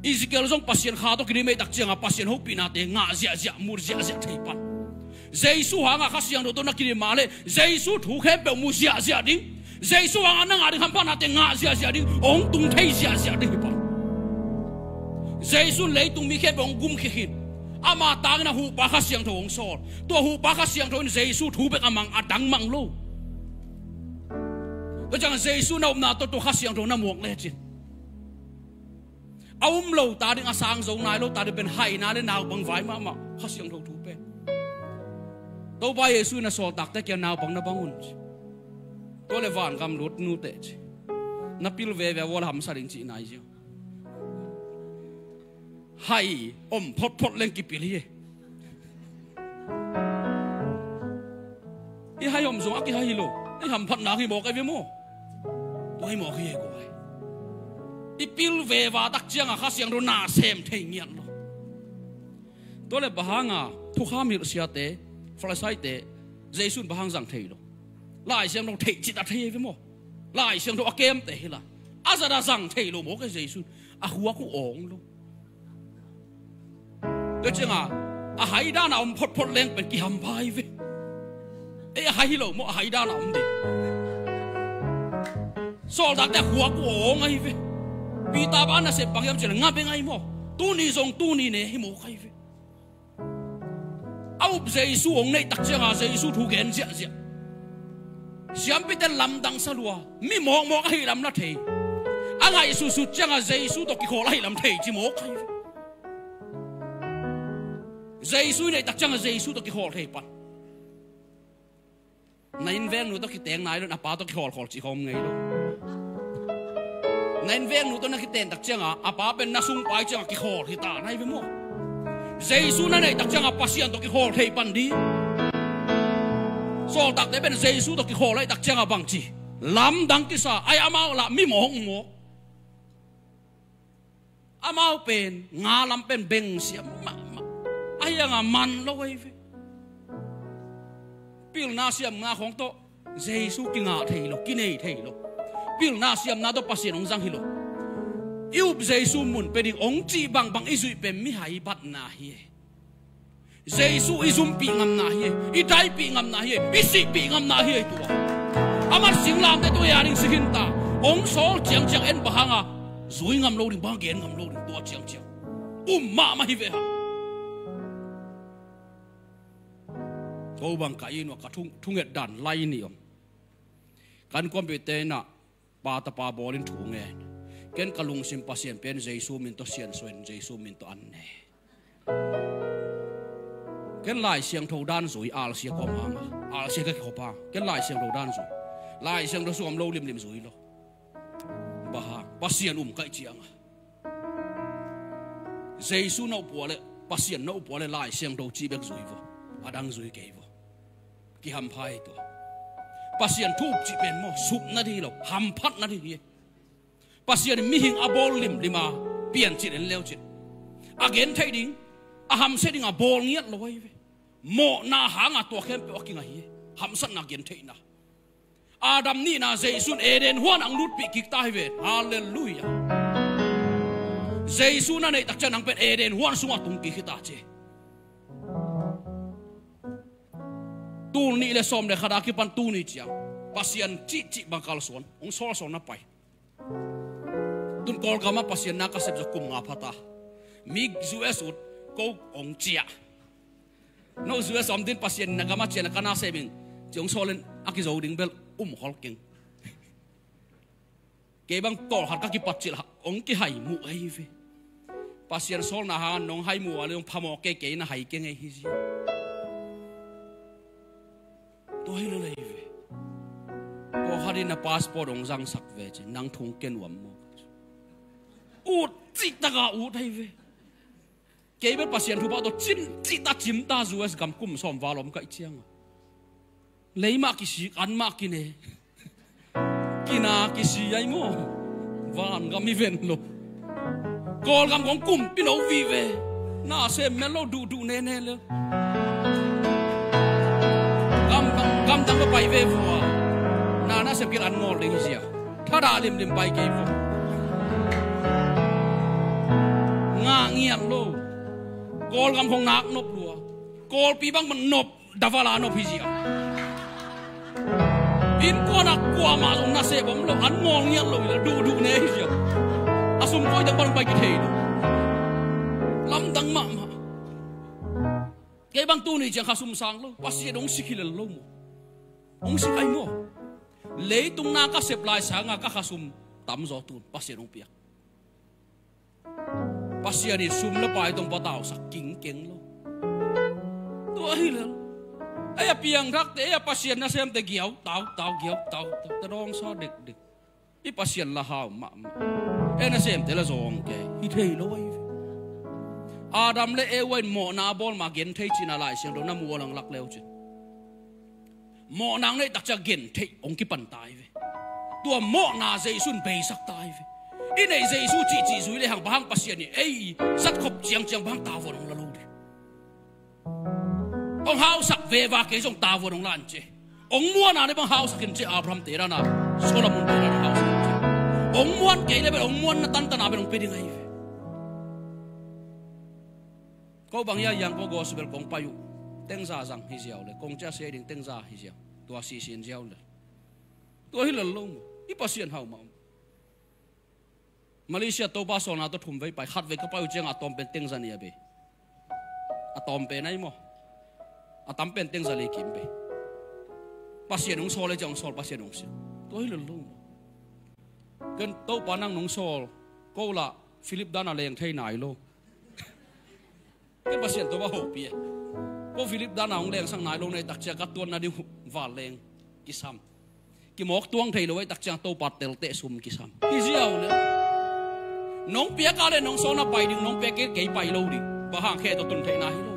Ezekiel zong Pasian kha tawh kidim ei tak cianga Pasian hopihnate ngah ziahziah, mu ziahziah thei pan. Jesu hanga Kha Siangtho tawh na kidim mah leh Jesu thu khempeuh mu ziahziah ding. Jesu hanga na ngah ding hamphatnate ngah ziahziah ding, hong tung thei ziahziah ding hi pan. Jesu in leitung mi khempeuh hong gumkhia khin. Ama tangin a huhpa Kha Siangtho hong sawl. Tua huhpa Kha Siangtho in Jesu thu bek a mang, a dang mang lo. Tua ciang Jesu na upna tawh tua Kha Siangtho na muak lecin, a um lo ta ding, a sang zo nai lo ta ding pen haina le naupang vai mahmah Kha Siangtho thu pen. Topa Jesu in a sawltakte kiang naupang na bang un ci. Tua le vangam lut nuteh ci. Na pil veve a vual hamsa ding cih nai ziau. Hai om photphot leng kipil hi. I hai om zong a kihai hi lo. I hamphatna hi mawk ahi ve maw? Tua hi mawk hi e guai. I pil veva tak cianga Kha Siangtho na sem thei ngiat lo. Tua le bang hanga thukham hilh siate, Farisaite, Jesu in bang hang zang thei lo? Lai Siangtho theih cit a thei ahi ve maw? Lai Siangtho a kemte hi la, a zat a zang thei lo mawk e Jesu in. A khuak uh awng lo. Tua cianga a haidan a om photphot leng pen kihampha hi ve. Ei, a hai hi lo maw, a haidan a om ding. Sawltakte a khuak uh awng ahi ve. Peter bang a nasep bang hiam cih leh nga beng ahi maw? Tuni zong tuni ne hi mawk ahi ve. A up Jesu hong neih tak cianga Jesu thu gen ziahziah. Siampite lamdang sa lua, mi mawkmawk ahi lam na thei. A ngaihsutsut cianga Jesu tawh kikhawl ahi lam thei ci mawk ahi ve. Jesu i neih tak cianga Jesu tawh kikhawl thei pan. Na innvengnu tawh kiteng nai lo in a pa tawh kikhawlkhawl cih khawng ngei lo. Na innvengnu tawh na kiten tak cianga a pa pen na sungpai cianga kikhawl hi ta nai ve maw? Jesu na neih tak cianga Pasian tawh kikhawl thei pan ding. Sawltakte pen Jesu tawh kikhawl ahi tak cianga bangci lamdang kisa ai, amau lah mi mawk mawk. Amau pen nga lam pen bengsiam mahmah. Ahi hanga man lo ahi ve. Pilna siamna khawng tawh Jesu kingah thei lo, kinei thei lo. Pilna siamna tawh Pasian hong zang hi lo. I up Jesu mun pia ding hong cih bangbang i zuih pen mihai batna hi e. Jesu i zumpih ngamna hi e, i daipih ngamna hi e, i sihpih ngamna hi e tua. A mat singlamteh tua a ding si khinta. Hong sawl ciangciang en bang hanga zui ngam lo ding, bang gen ngam lo ding tua ciangciang. Um mahmah hi ve hang. Ko bang ka inn uah ka thung, thunget dan lai ni om. Kan kuampite inah pa tapa bawlin thu ngen. Ken ka lungsim Pasian pen Jesu min tawh siansuah in Jesu min tawh an ne. Ken Lai Siangtho dan zui, alsia kawm hanga, alsia ka kikhop hang. Ken Lai Siangtho dan zui. Lai Siangtho sung om lo limlim zui lo. Bang hang, Pasian um kaih cianga Jesu na upua le, Pasian na upua le Lai Siangtho cih bek zui vo. A dang zui kei vo. Kihampha hi tua. Pasian thu up cih pen maw, supna ding hi lo, hamphatna ding hi. Pasian in mihing a bawl limlima piancil en leucin a gen theih ding, a hamsia ding a bawl ngiat lo ahi ve. Mawhna hanga tua khempeuh a kinga hi. Hamsatna, gen theihna. Adam nihna Jesu in Eden huan ang lutpih kik ta hi ve. Halleluiah. Jesu na neih tak ciang nang pen Eden huan sungah tung kik hi ta ci. Tul nih le sawm le khat a kipan tuni ciang Pasian cihcih bang kalsuan, hong sawlsawl na pai. Tun Kawlgam ah Pasian na ka sep zawh kum nga phata. Mi U S ut ko hong ciah. No U S om din Pasian na gam ah ciah na ka na sep in ci hong sawl in a kizo ding bel um khol keng. Kei bang tawlkhat ka kipat cilh hong kihaimuh ahi ve. Pasian sawlna hangin nong haimuh a le hong phamawh kei, kei na hai keng ei hi zia. Tua hi lel ahi ve. Pawlkhat in na passport hong zangsak ve ci, nang thung ken uam maw? Ut cih taka ut ahi ve. Kei bel Pasian thupha tawh cin cih ta cim ta U S gam kum sawm val om kaih cianga. Lei mah kisik, an mah kine. Kina kisi ai maw? Van gam hi ven lo. Kawlgam kong kumpi no vive. Na sem mel lo, duhduh nene le. Gamdang, gamdang ka pai ve vua. Na, na sem kil an ngawl ding hi zia. Thadah limlim pai kei vua. Ngah ngiat lo. Kawlgam kong nak nop lua. Kawlpi bang man nop. Davala nop hi zia. Innkuan ah kuamah zong nasep om lo, an ngawl ngiat lo hi la, duhduh ne hi zia. A sum koi dang bang pai kithei lo. Lamdang mahmah. Kei bang tuni ciang khasum sang lo, Pasian hong sik hi lel lo maw. Hong sik ai maw. Leitung na ka sep lai sanga ka khasum tamzaw tun Pasian hong piak. Pasian in sum le pai tawh hong patausak kingkeng lo. Tua hi lel. Ei a piangthakte, ei a Pasian nasemte giau tautau, giau tautau, ta dawngsa dekdek. I Pasian la hau mahmah. Ei nasemte la zawng kei hi thei lo ahi ve. Adam le Eva in mawhna a bawl ma genthei cihna Lai Siangtho na mu a lang lak leu cin. Mawhna hong neih takciang gentheih hong kipan ta hi ve. Tua mawhna Jesu in beisak ta hi ve. I neih Jesu cihcih zui le hang bang hang Pasian in ei i zatkhop ciangciang bang hang tavuan hong la lo ding. Hong hausak veva kei zong tavuan hong la in ci. Hong muanna le bang hausak in ci, Abraham te dana, Solomon te dana hausak in ci. Hong muan kei le bel hong muanna tantana bel hong pia ding ahi ve. Ko bang hia hiang ko gospel kong pai uh. Tengza zang hi ziau le. Kong cia se ding tengza hi ziau. Tua sisin ziau le. Tua hi lel lo maw. I Pasian hau mah. Malaysia Topa sawlna tawh thum vei pai. Khat vei ka pai uh ciang a tawm pen tengza nih a bei. A tawm pen ahi maw. A tam pen tengza li kim bei. Pasian hong sawl le ciang hong sawl Pasian hong sia. Tua hi lel lo maw. Ken Topa nang nong sawl. Ko lah Philip dana leng thei nai lo. Ken Pasian Topa hopih e. Ko Philip dana hong lengsak nai lo nei takcia ka tuanna ding uh vanleng kisam. Kimawk tuang thei lo ei takcia Topa telte sum kisam. Hi ziau le. Nong piak a le nong sawlna pai ding, nong piak kei kei pai lo ding. Bang hang khe tawh tun theihna hi lo.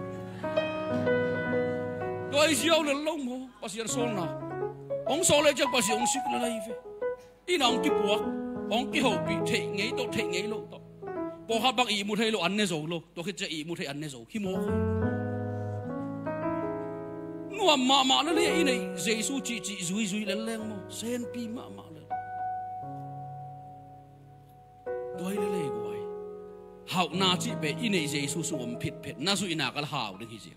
Tua hi ziau le lo maw, Pasian sawlna. Hong sawl le ciang Pasian hong sik le lai ve. Inn ah hong kipuak, hong kihopih, theih ngei tawh, theih ngei loh tawh. Pawlkhat bang ihmu thei lo, an ne zo lo, tua khit ciah ihmu thei an ne zo. Hi mawk. Nuam mahmah lel hi, i neih Jesu cihcih zuizui lel leng maw, senpi mahmah lel. Tua hi lel ei guai. Hauhna cih pen i neih Jesu sung om phitphet, na zuihna kal hau ding hi zia.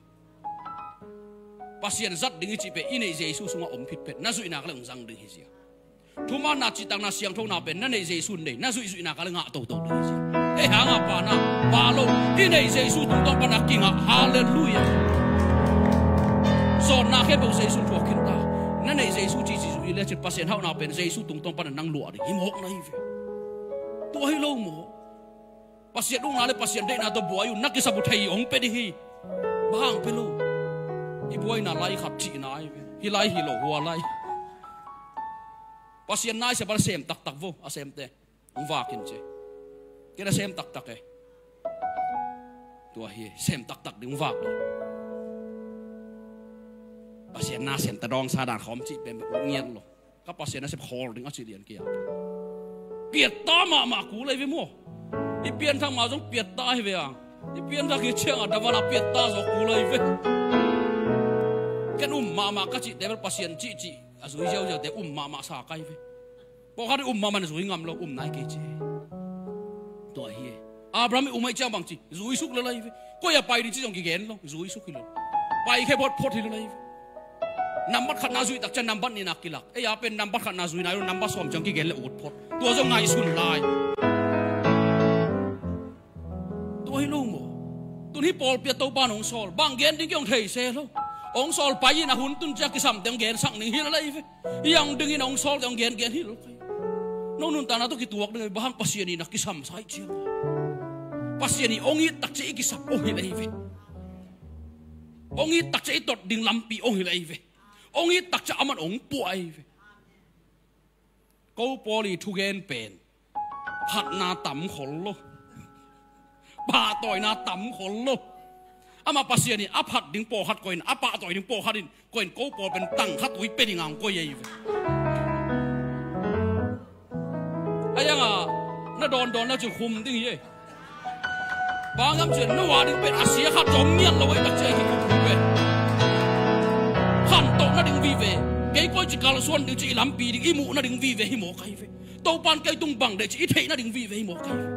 Pasian zat ding i cih pen i neih Jesu sungah om phitphet, na zuihna kal hong zang ding hi zia. Thumanna, cihtakna, siangthona pen na neih Jesu nei, na zuihzuihna kal ngah toto ding hi zia. Ei hanga pana, pa lo, i neih Jesu tungtawn pana kingah, halleluiah. Sawnna khempeuh Jesu thuak khin ta. Na neih Jesu cihcih zuih le cin Pasian hauhna pen Jesu tungtawn pana nang luah ding hi mawk na hi ve. Tua hi lo maw. Pasian ukna le Pasian deihna tawh buai un, na kisap uh thei hong pia ding hi. Bang hang pia lo. I buaina lai khat cihna ahi ve. Hi lai hi lo hua lai. Pasian naisep a sem taktak vo, a semte. Hong vak in ci. Kei na sem taktak e. Tua hi, sem taktak ding hong vak lo. Pasian na sem ta dawngsa dan khawm cih pen bek ngiat lo. Ka Pasian nasep khawl ding a ci lian kei a. Piatta mahmah kul ahi ve maw. I pianthak mah zong piatta hi ve a. I pianthak hi ciangah davala piatta zaw kul ahi ve. Ken um mahmah ka cihte bel Pasian cihcih a zui ziauziaute um mahmah sa ka hi ve. Pawlkhat in um mahmah na zui ngam lo, um nai kei ci. Tua hi e. Abraham in um ahih ciang bang ci, zuisuk lel ahi ve. Koi a pai ding ci zong kigen lo, zuisuk hi lo. Pai khe photphot hi lel ahi ve. Nambat khatna zuih takcia nambat nihna kilak. Ei a pen nambat khatna zui nai lo, nambat sawm ciang kigen le ut phot. Tua zong ngaihsun lai. Tua hi lo maw. Tun hi pawlpi a Topa in hong sawl. Bang gen ding kei hong thei se lo. Hong sawl pai in a hun tun ciang kisamte hong gensak ning hi lel ahi ve. Hiang dingin a hong sawlte hong gengen hi lo kai. No nuntakna tawh kituak ding hi bang hang Pasian in a kisamsa hi ciang. Pasian in hong it takcia i kisap hong hi lai ve. Hong it takcia i tot ding lampi hong hi lai ve. Hong it takcia aman hong puah hi ve. Ko Paul i thugen pen. Phatna tam khol lo. Pahtawina tam khol lo. Amah Pasian in a phat ding pawlkhat koih in, a pahtawi ding pawlkhat in koih in, ko Paul pen tang khat ui pia ding ang koih ei ve. A ianga na dawndawn na cin khum ding hi ei. Bang hiam cih leh no a ding pen a sia khat zong ngiat lo ahi tak ciang i kikhup uh ve. Khantoh nading vive, kei koi ci kalsuan ding ci i lampi ding i muh nading vive hi mawk ahi ve. Topa'n kei tung bang deih ci i theih nading vive hi mawk ahi ve.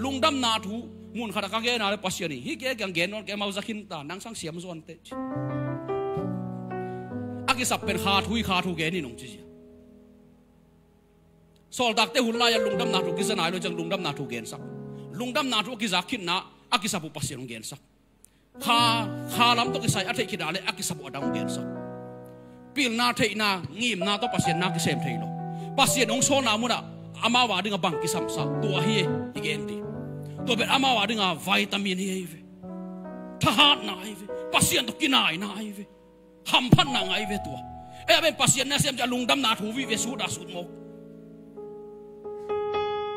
Lungdamna thu mun khat ah ka gen a leh Pasian in hih kei kiang gen nawn kei, amau za khin ta, nang sang siam zuan teh ci. A kisap pen kha thu hi, kha thu gen in hong ci zia. Sawltakte hun lai-ah lungdamna thu kiza nai lo ciang lungdamna thu gensak. Lungdamna thu a kizak khitna a kisap uh Pasian hong gensak. Kha, kha lam tawh kisai a theih khit a leh a kisap uh a dang hong gensak. Pilna, theihna, ngimna tawh Pasian na kisem thei lo. Pasian hong sawlna munah amau a dingah bang kisamsa, tua hi e, i gen ding. Tua pen amau a dingah vitamin hi ahi ve. Thahatna ahi ve. Pasian tawh kinaina ahi ve. Hamphatna ngai ve tua. Ei a pen Pasian na sem ciang lungdamna thu vive sut a sut mawk.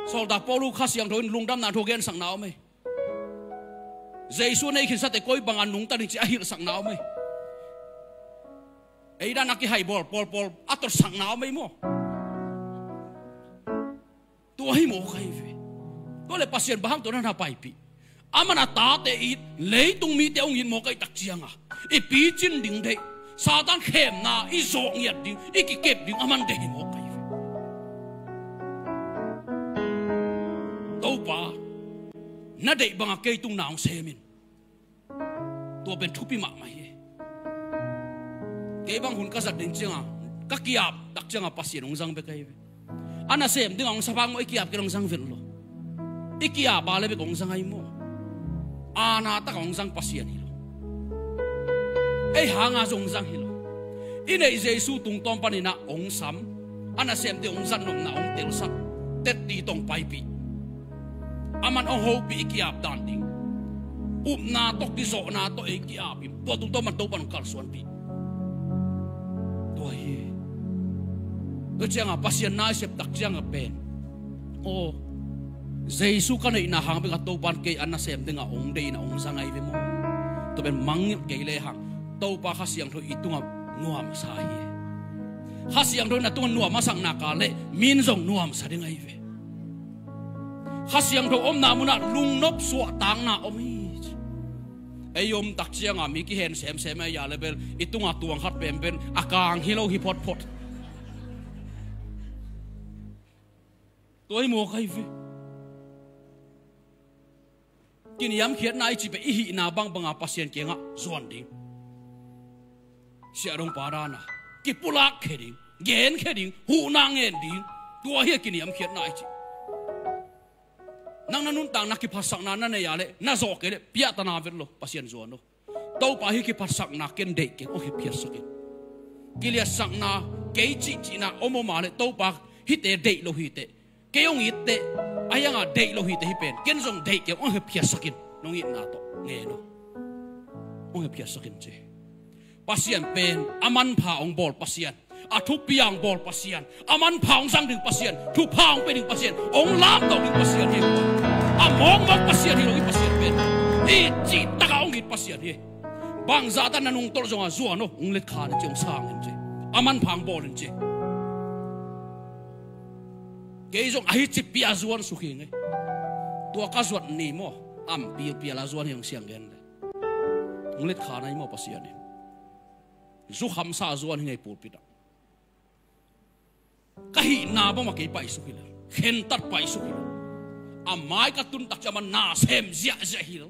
Sawltak Paul uh Kha Siangtho in lungdamna thu gensakna om ei. Jesu nei khinsate koi bangah nungta ding ci a hilhsakna om ei. Ei dan a kihai bawl pawlpawl a totsakna om ei maw. Tua hi mawk ahi ve. Tua leh Pasian bang hang tua na na paipih? Aman a tate it, leitung mite hong it mawk ahi tak cianga i picin ding deih, Satan khemna i zawh ngiat ding, i kikep ding aman deih hi mawk ahi ve. Topa, na deih banga kei tung na hong sem in. Tua pen thupi mahmah hi. Kei bang hun ka zat ding cianga, ka ki-ap tak cianga Pasian hong zang bek ahi ve. A nasem dinga hong sa bang maw, i ki-ap kei hong zang vet lo. I ki-ap a le bek hong zang ahi maw. Aana taka hong zang Pasian hi lo. Ei hanga zong hong zang hi lo. I neih Jesu tungtawm paninah hong sam, a nasemte hong zat nopna hong telsak, tetti tawh hong paipih. Aman hong hopih i ki-ap dan ding. Upna tawh, kizawhna tawh ei ki-ap in, tua tungtawm pan Topan hong kalsuanpih. Tua hi. Tua cianga Pasian na i sep tak cianga pen, aw, Jesu ka neihna hang beka Topan kei a nasem dinga hong deihna hong zang ahi ve maw. Tua pen mangngilh kei lehang Topa Kha Siangtho i tungah nuamsa hi. Kha Siangtho na tungah nuam a sakna ka leh min zong nuamsa ding ahi ve. Kha Siangtho omna munah lungnop suahtakna om hi ci. Ei om tak cianga mi kihen semsem ei a le bel i tunga tuang khat penpen a kang hi lo hi photphot. Tua hi mawk ahi ve. Kiniamkhiatna i cih pen i hihna bangbanga Pasian kiangah zuan ding. Siahdongpa dana kipulak khia ding, gen khia ding, huhna ngen ding. Tua hi a kiniamkhiatna i cih. Nang na nuntakna kiphatsakna na nei a leh na zawh kei leh piahtana vet lo, Pasian zuan lo. Topa, hih kiphatsakna ken deih keng, hong hepkhiatsak in. Kiliatsakna, kei cihcihna om om a leh Topa, hihte deih lo hiteh, kei hong itteh, a hianga deih lo hiteh hih pen ken zong deih keng, hong hepkhiatsak in. Nong itna tawh ngen aw. Hong hepkhiatsak in ci. Pasian pen a manpha hong bawl Pasian, a thupi a hong bawl Pasian, a manpha hong zang ding Pasian, thupha hong pia ding Pasian, hong lamto ding Pasian hi. A mawkmawk Pasian hi lo hi Pasian pen. Hih cihtakah hong it Pasian hi. Bangzah tan na nungtolh zonga zuan aw, hong letkhan in ci, hong sang in ci. A manpha hong bawl in ci. Kei zong ahi cipia zuan suk hi ngei. Tua ka zuat ni maw, am pilpiala zuan hi hong siang gen le. Hong letkhan ahi maw Pasian in. Zu khamsa zuan hi ngei pulpit ah. Ka hihna bangmah kei paisuk hi lo. Khentat paisuk hi lo. A mai ka tun tak ciang amah na sem ziahziah hi lo.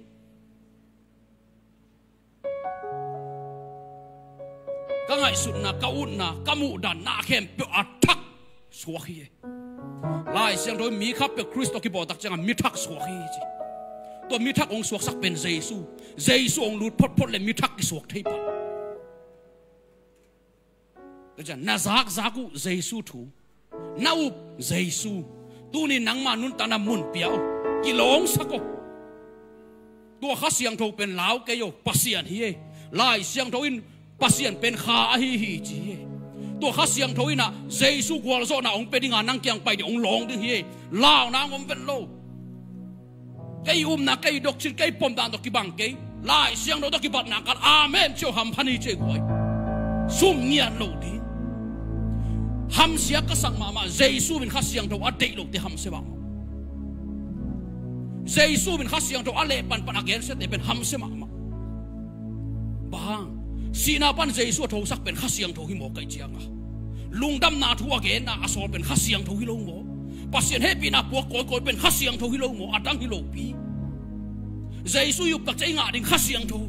Ka ngaihsutna, ka utna, ka muhdan na khempeuh a thak suak hi. Lai Siangtho in mi khat peuh Khrist tawh kibawl tak ciangah mi thak suak hi ci. Tua mi thak hong suaksak pen Jesu. Jesu hong lut photphot le mi thak kisuak thei pah. Tua ciang na zakzak uh Jesu thu, na up Jesu. Tuni nangma nuntakna mun pia aw, kilawngsak aw. Tua Kha Siangtho pen lau kei aw, Pasian hi ei. Lai Siangtho in Pasian pen Kha ahi hi ci hi ei. Tua Kha Siangtho in ah Jesu gualzawhna hong pia dinga nang kiang pai ding hong lawng ding hi ei. Launa hong om vet lo. Kei upna, kei doctrine, kei pomdan tawh kibang kei. Lai Siangtho tawh kibatna kal amen ci aw, hampha ni ci ei guai. Sum ngiat lo ding. Hamsia ka sak mahmah, Jesu min Kha Siangtho a deih lote hamsia mahmah. Jesu min Kha Siangtho a leh panpan a gensiate pen hamsia mahmah. Bang hang? Sihna pan Jesu a thosak pen Kha Siangtho hi mawk ahih cianga, lungdamna thu a genna a sawl pen Kha Siangtho hi lo maw? Pasian hehpihna puak kawikawi pen Kha Siangtho hi lo maw? A dang hi lopi. Jesu i uptak ciang i ngah ding Kha Siangtho.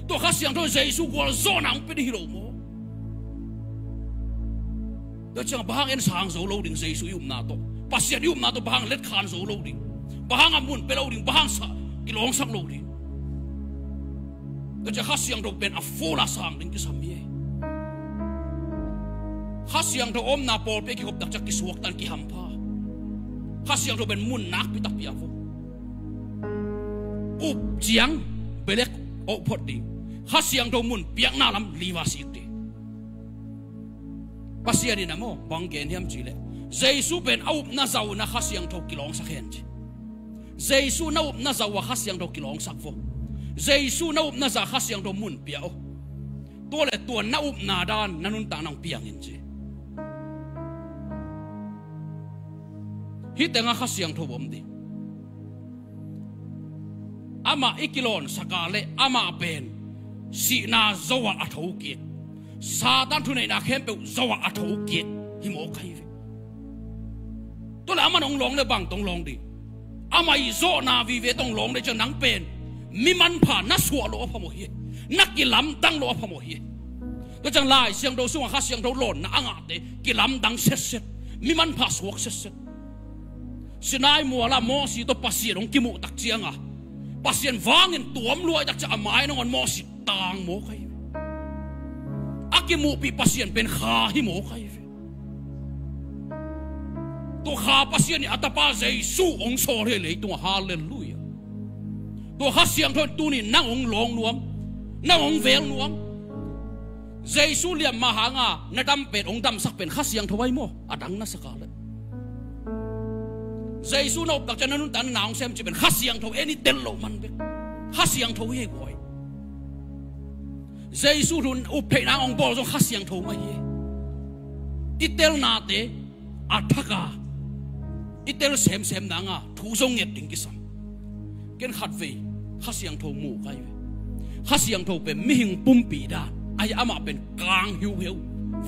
Tua Kha Siangtho Jesu gualzawhna hong pia ding hi lo maw? Tua ciang bang hang en sang zo lo ding Jesu i upna tawh? Pasian i upna tawh bang hang letkhan zo lo ding? Bang hang a mun pia lo ding? Bang hang sa kilawngsak lo ding? Tua ciang Kha Siangtho pen a full a sang ding kisam hi. Kha Siangtho omna pawlpi a kikhop tak ciang kisuaktan kihampha. Kha Siangtho pen mun nakpi tak pia vo. Up ciang belek awh phot ding. Kha Siangtho mun piakna lam liva sik ding. Pasian in a maw bang gen hiam cih leh, Jesu pen a upna zau in a Kha Siangtho kilawngsak hen ci. Jesu na upna zau a Kha Siangtho kilawngsak vo. Jesu na upna za Kha Siangtho mun pia aw. Tua le tua na upna dan na nuntakna hong piang in ci. Hih tengah Kha Siangtho om ding. Amah i kilawnsak a leh amah pen sihna zo-ah a thokik, Satan thuneihna khempeuh zo-ah a thokik hi mawk ahi ve. Tua le amah in hong lawng le bang tawh hong lawng ding? Amah i zawhna vive tawh hong lawng ding ciang nang pen mi manpha na suah loh a phamawh hi. Na kilamdang loh a phamawh hi. Tua ciang Lai Siangtho sungah Kha Siangtho lawnna a ngahte kilamdang setset, mi manpha suak setset. Sinai mualah Mosi tawh Pasian hong kimuh tak cianga Pasian vangin tuam luai tak ciang a mai nangawn Mosi tang mawk ahi ve. A kimuhpih Pasian pen Kha hi mawk ahi ve. Tua Kha Pasian in a Tapa Jesu hong sawl hi leitungah. Halleluiah. Tua Kha Siangtho in tuni nang hong lawng nuam, nang hong vel nuam. Jesu liamma hanga na dam pen hong damsak pen Kha Siangtho ahi maw? A dang na sak a leh. Jesu na uptak ciang na nuntakna na hong sem cih pen Kha Siangtho en i tel loh man bek. Kha Siangtho hi ei guai. Jesu thu uptheihna hong bawl zong Kha Siangtho mah hi. I telnate a thak a, i tel semsem nanga thu zong nget ding kisam. Ken khatvei Kha Siangtho mu ka hi ve. Kha Siangtho pen mihing pumpi dan ahi, amah pen kang hiuheu,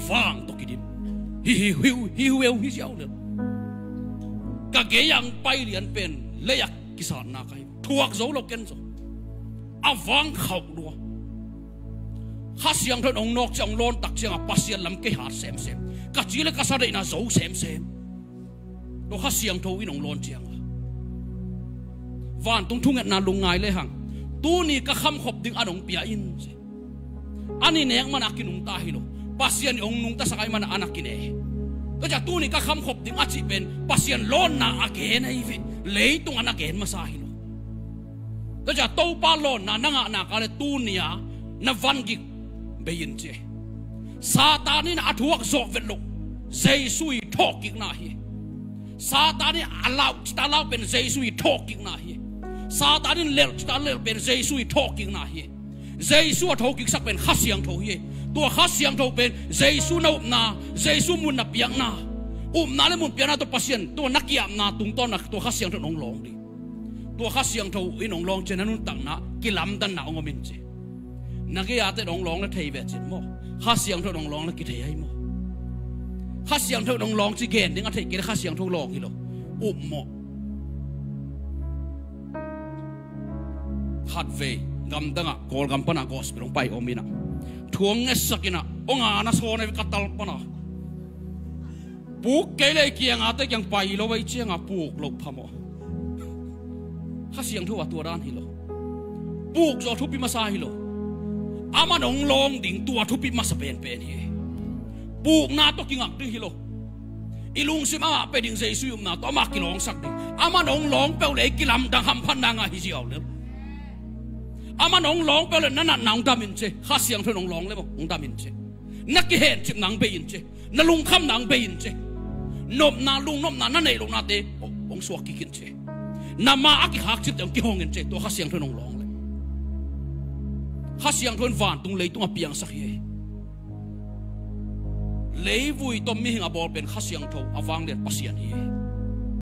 vang tawh kidim. Hi hi hiu hiuheu hi ziau lel. Ka gei ang pai lian pen lei a kisatna ka hi. Thuak zo lo ken zong a vang khauh lua. Kha Siangtho in hong nawk ciang, hong lawn tak cianga Pasian lam kei hat semsem, ka ci le ka sa deihna zo semsem. Tua Kha Siangtho in hong lawn cianga vantung thungetna lungngai lehang, tuni ka khamkhop ding an hong pia in ci. An i nek mana a kinungta hi lo. Pasian in hong nungtasak ahih mana an a kine. Tua ciang tuni ka khamkhop ding a cih pen Pasian lawnna a gen ahi ve. Leitung an a gen masa hi lo. Tua ciang Topa lawnna na ngah nak leh tuni-a na vangik bei in ci. Satan in a thuak zawh vet loh Jesu i thawhkikna hi. Satan in a lau cita lau pen Jesu i thawhkikna hi. Satan in lelh cita lelh pen Jesu i thawhkikna hi. Jesu a thokiksak pen Kha Siangtho hi. Tua Kha Siangtho pen Jesu na upna, Jesu mun na piakna, upna le mun piakna tawh Pasian tua na ki-apna tungtawna tua Kha Siangtho in hong lawng ding. Tua Kha Siangtho in hong lawng ciang na nuntakna kilamdanna hong om in ci. Na gei-ate in hong lawng le thei ve cin maw? Kha Siangtho in hong lawng le kithei ahi maw? Kha Siangtho in hong lawng ci gen ding a theih kei le Kha Siangtho lawng hi lo. Up maw? Khatvei gamdangah Kawlgam pana gospel hong pai om inah thu hong ngetsak inah hong ana sawn ahi ve ka tal pana. Puk kei le kiangate kiang pai lo ei cianga puk loh phamawh. Kha Siangtho a tua dan hi lo. Puk zaw thupi masa hi lo. Aman hong lawng ding tua thupi masa penpen hi. Pukna tawh kingak ding hi lo. I lungsim amah pia ding Jesu i upna tawh amah kilawngsak ding. Aman hong lawng peuh le i kilamdang hamphatna ngah hi ziau lel. Aman hong lawng peuh le na natna hong dam in ci. Kha Siangtho in hong lawng le maw hong dam in ci. Na kihencipna hong bei in ci. Na lungkhamna hong bei in ci. Nopna lungnopna na neih lohnate hong suak kik in ci. Na ma a kikhakcipte hong kihong in ci. Tua Kha Siangtho in hong lawng le. Kha Siangtho in vantung leitung a piangsak hi. Leivui tawh mihing a bawl pen Kha Siangtho a vanglian Pasian hi.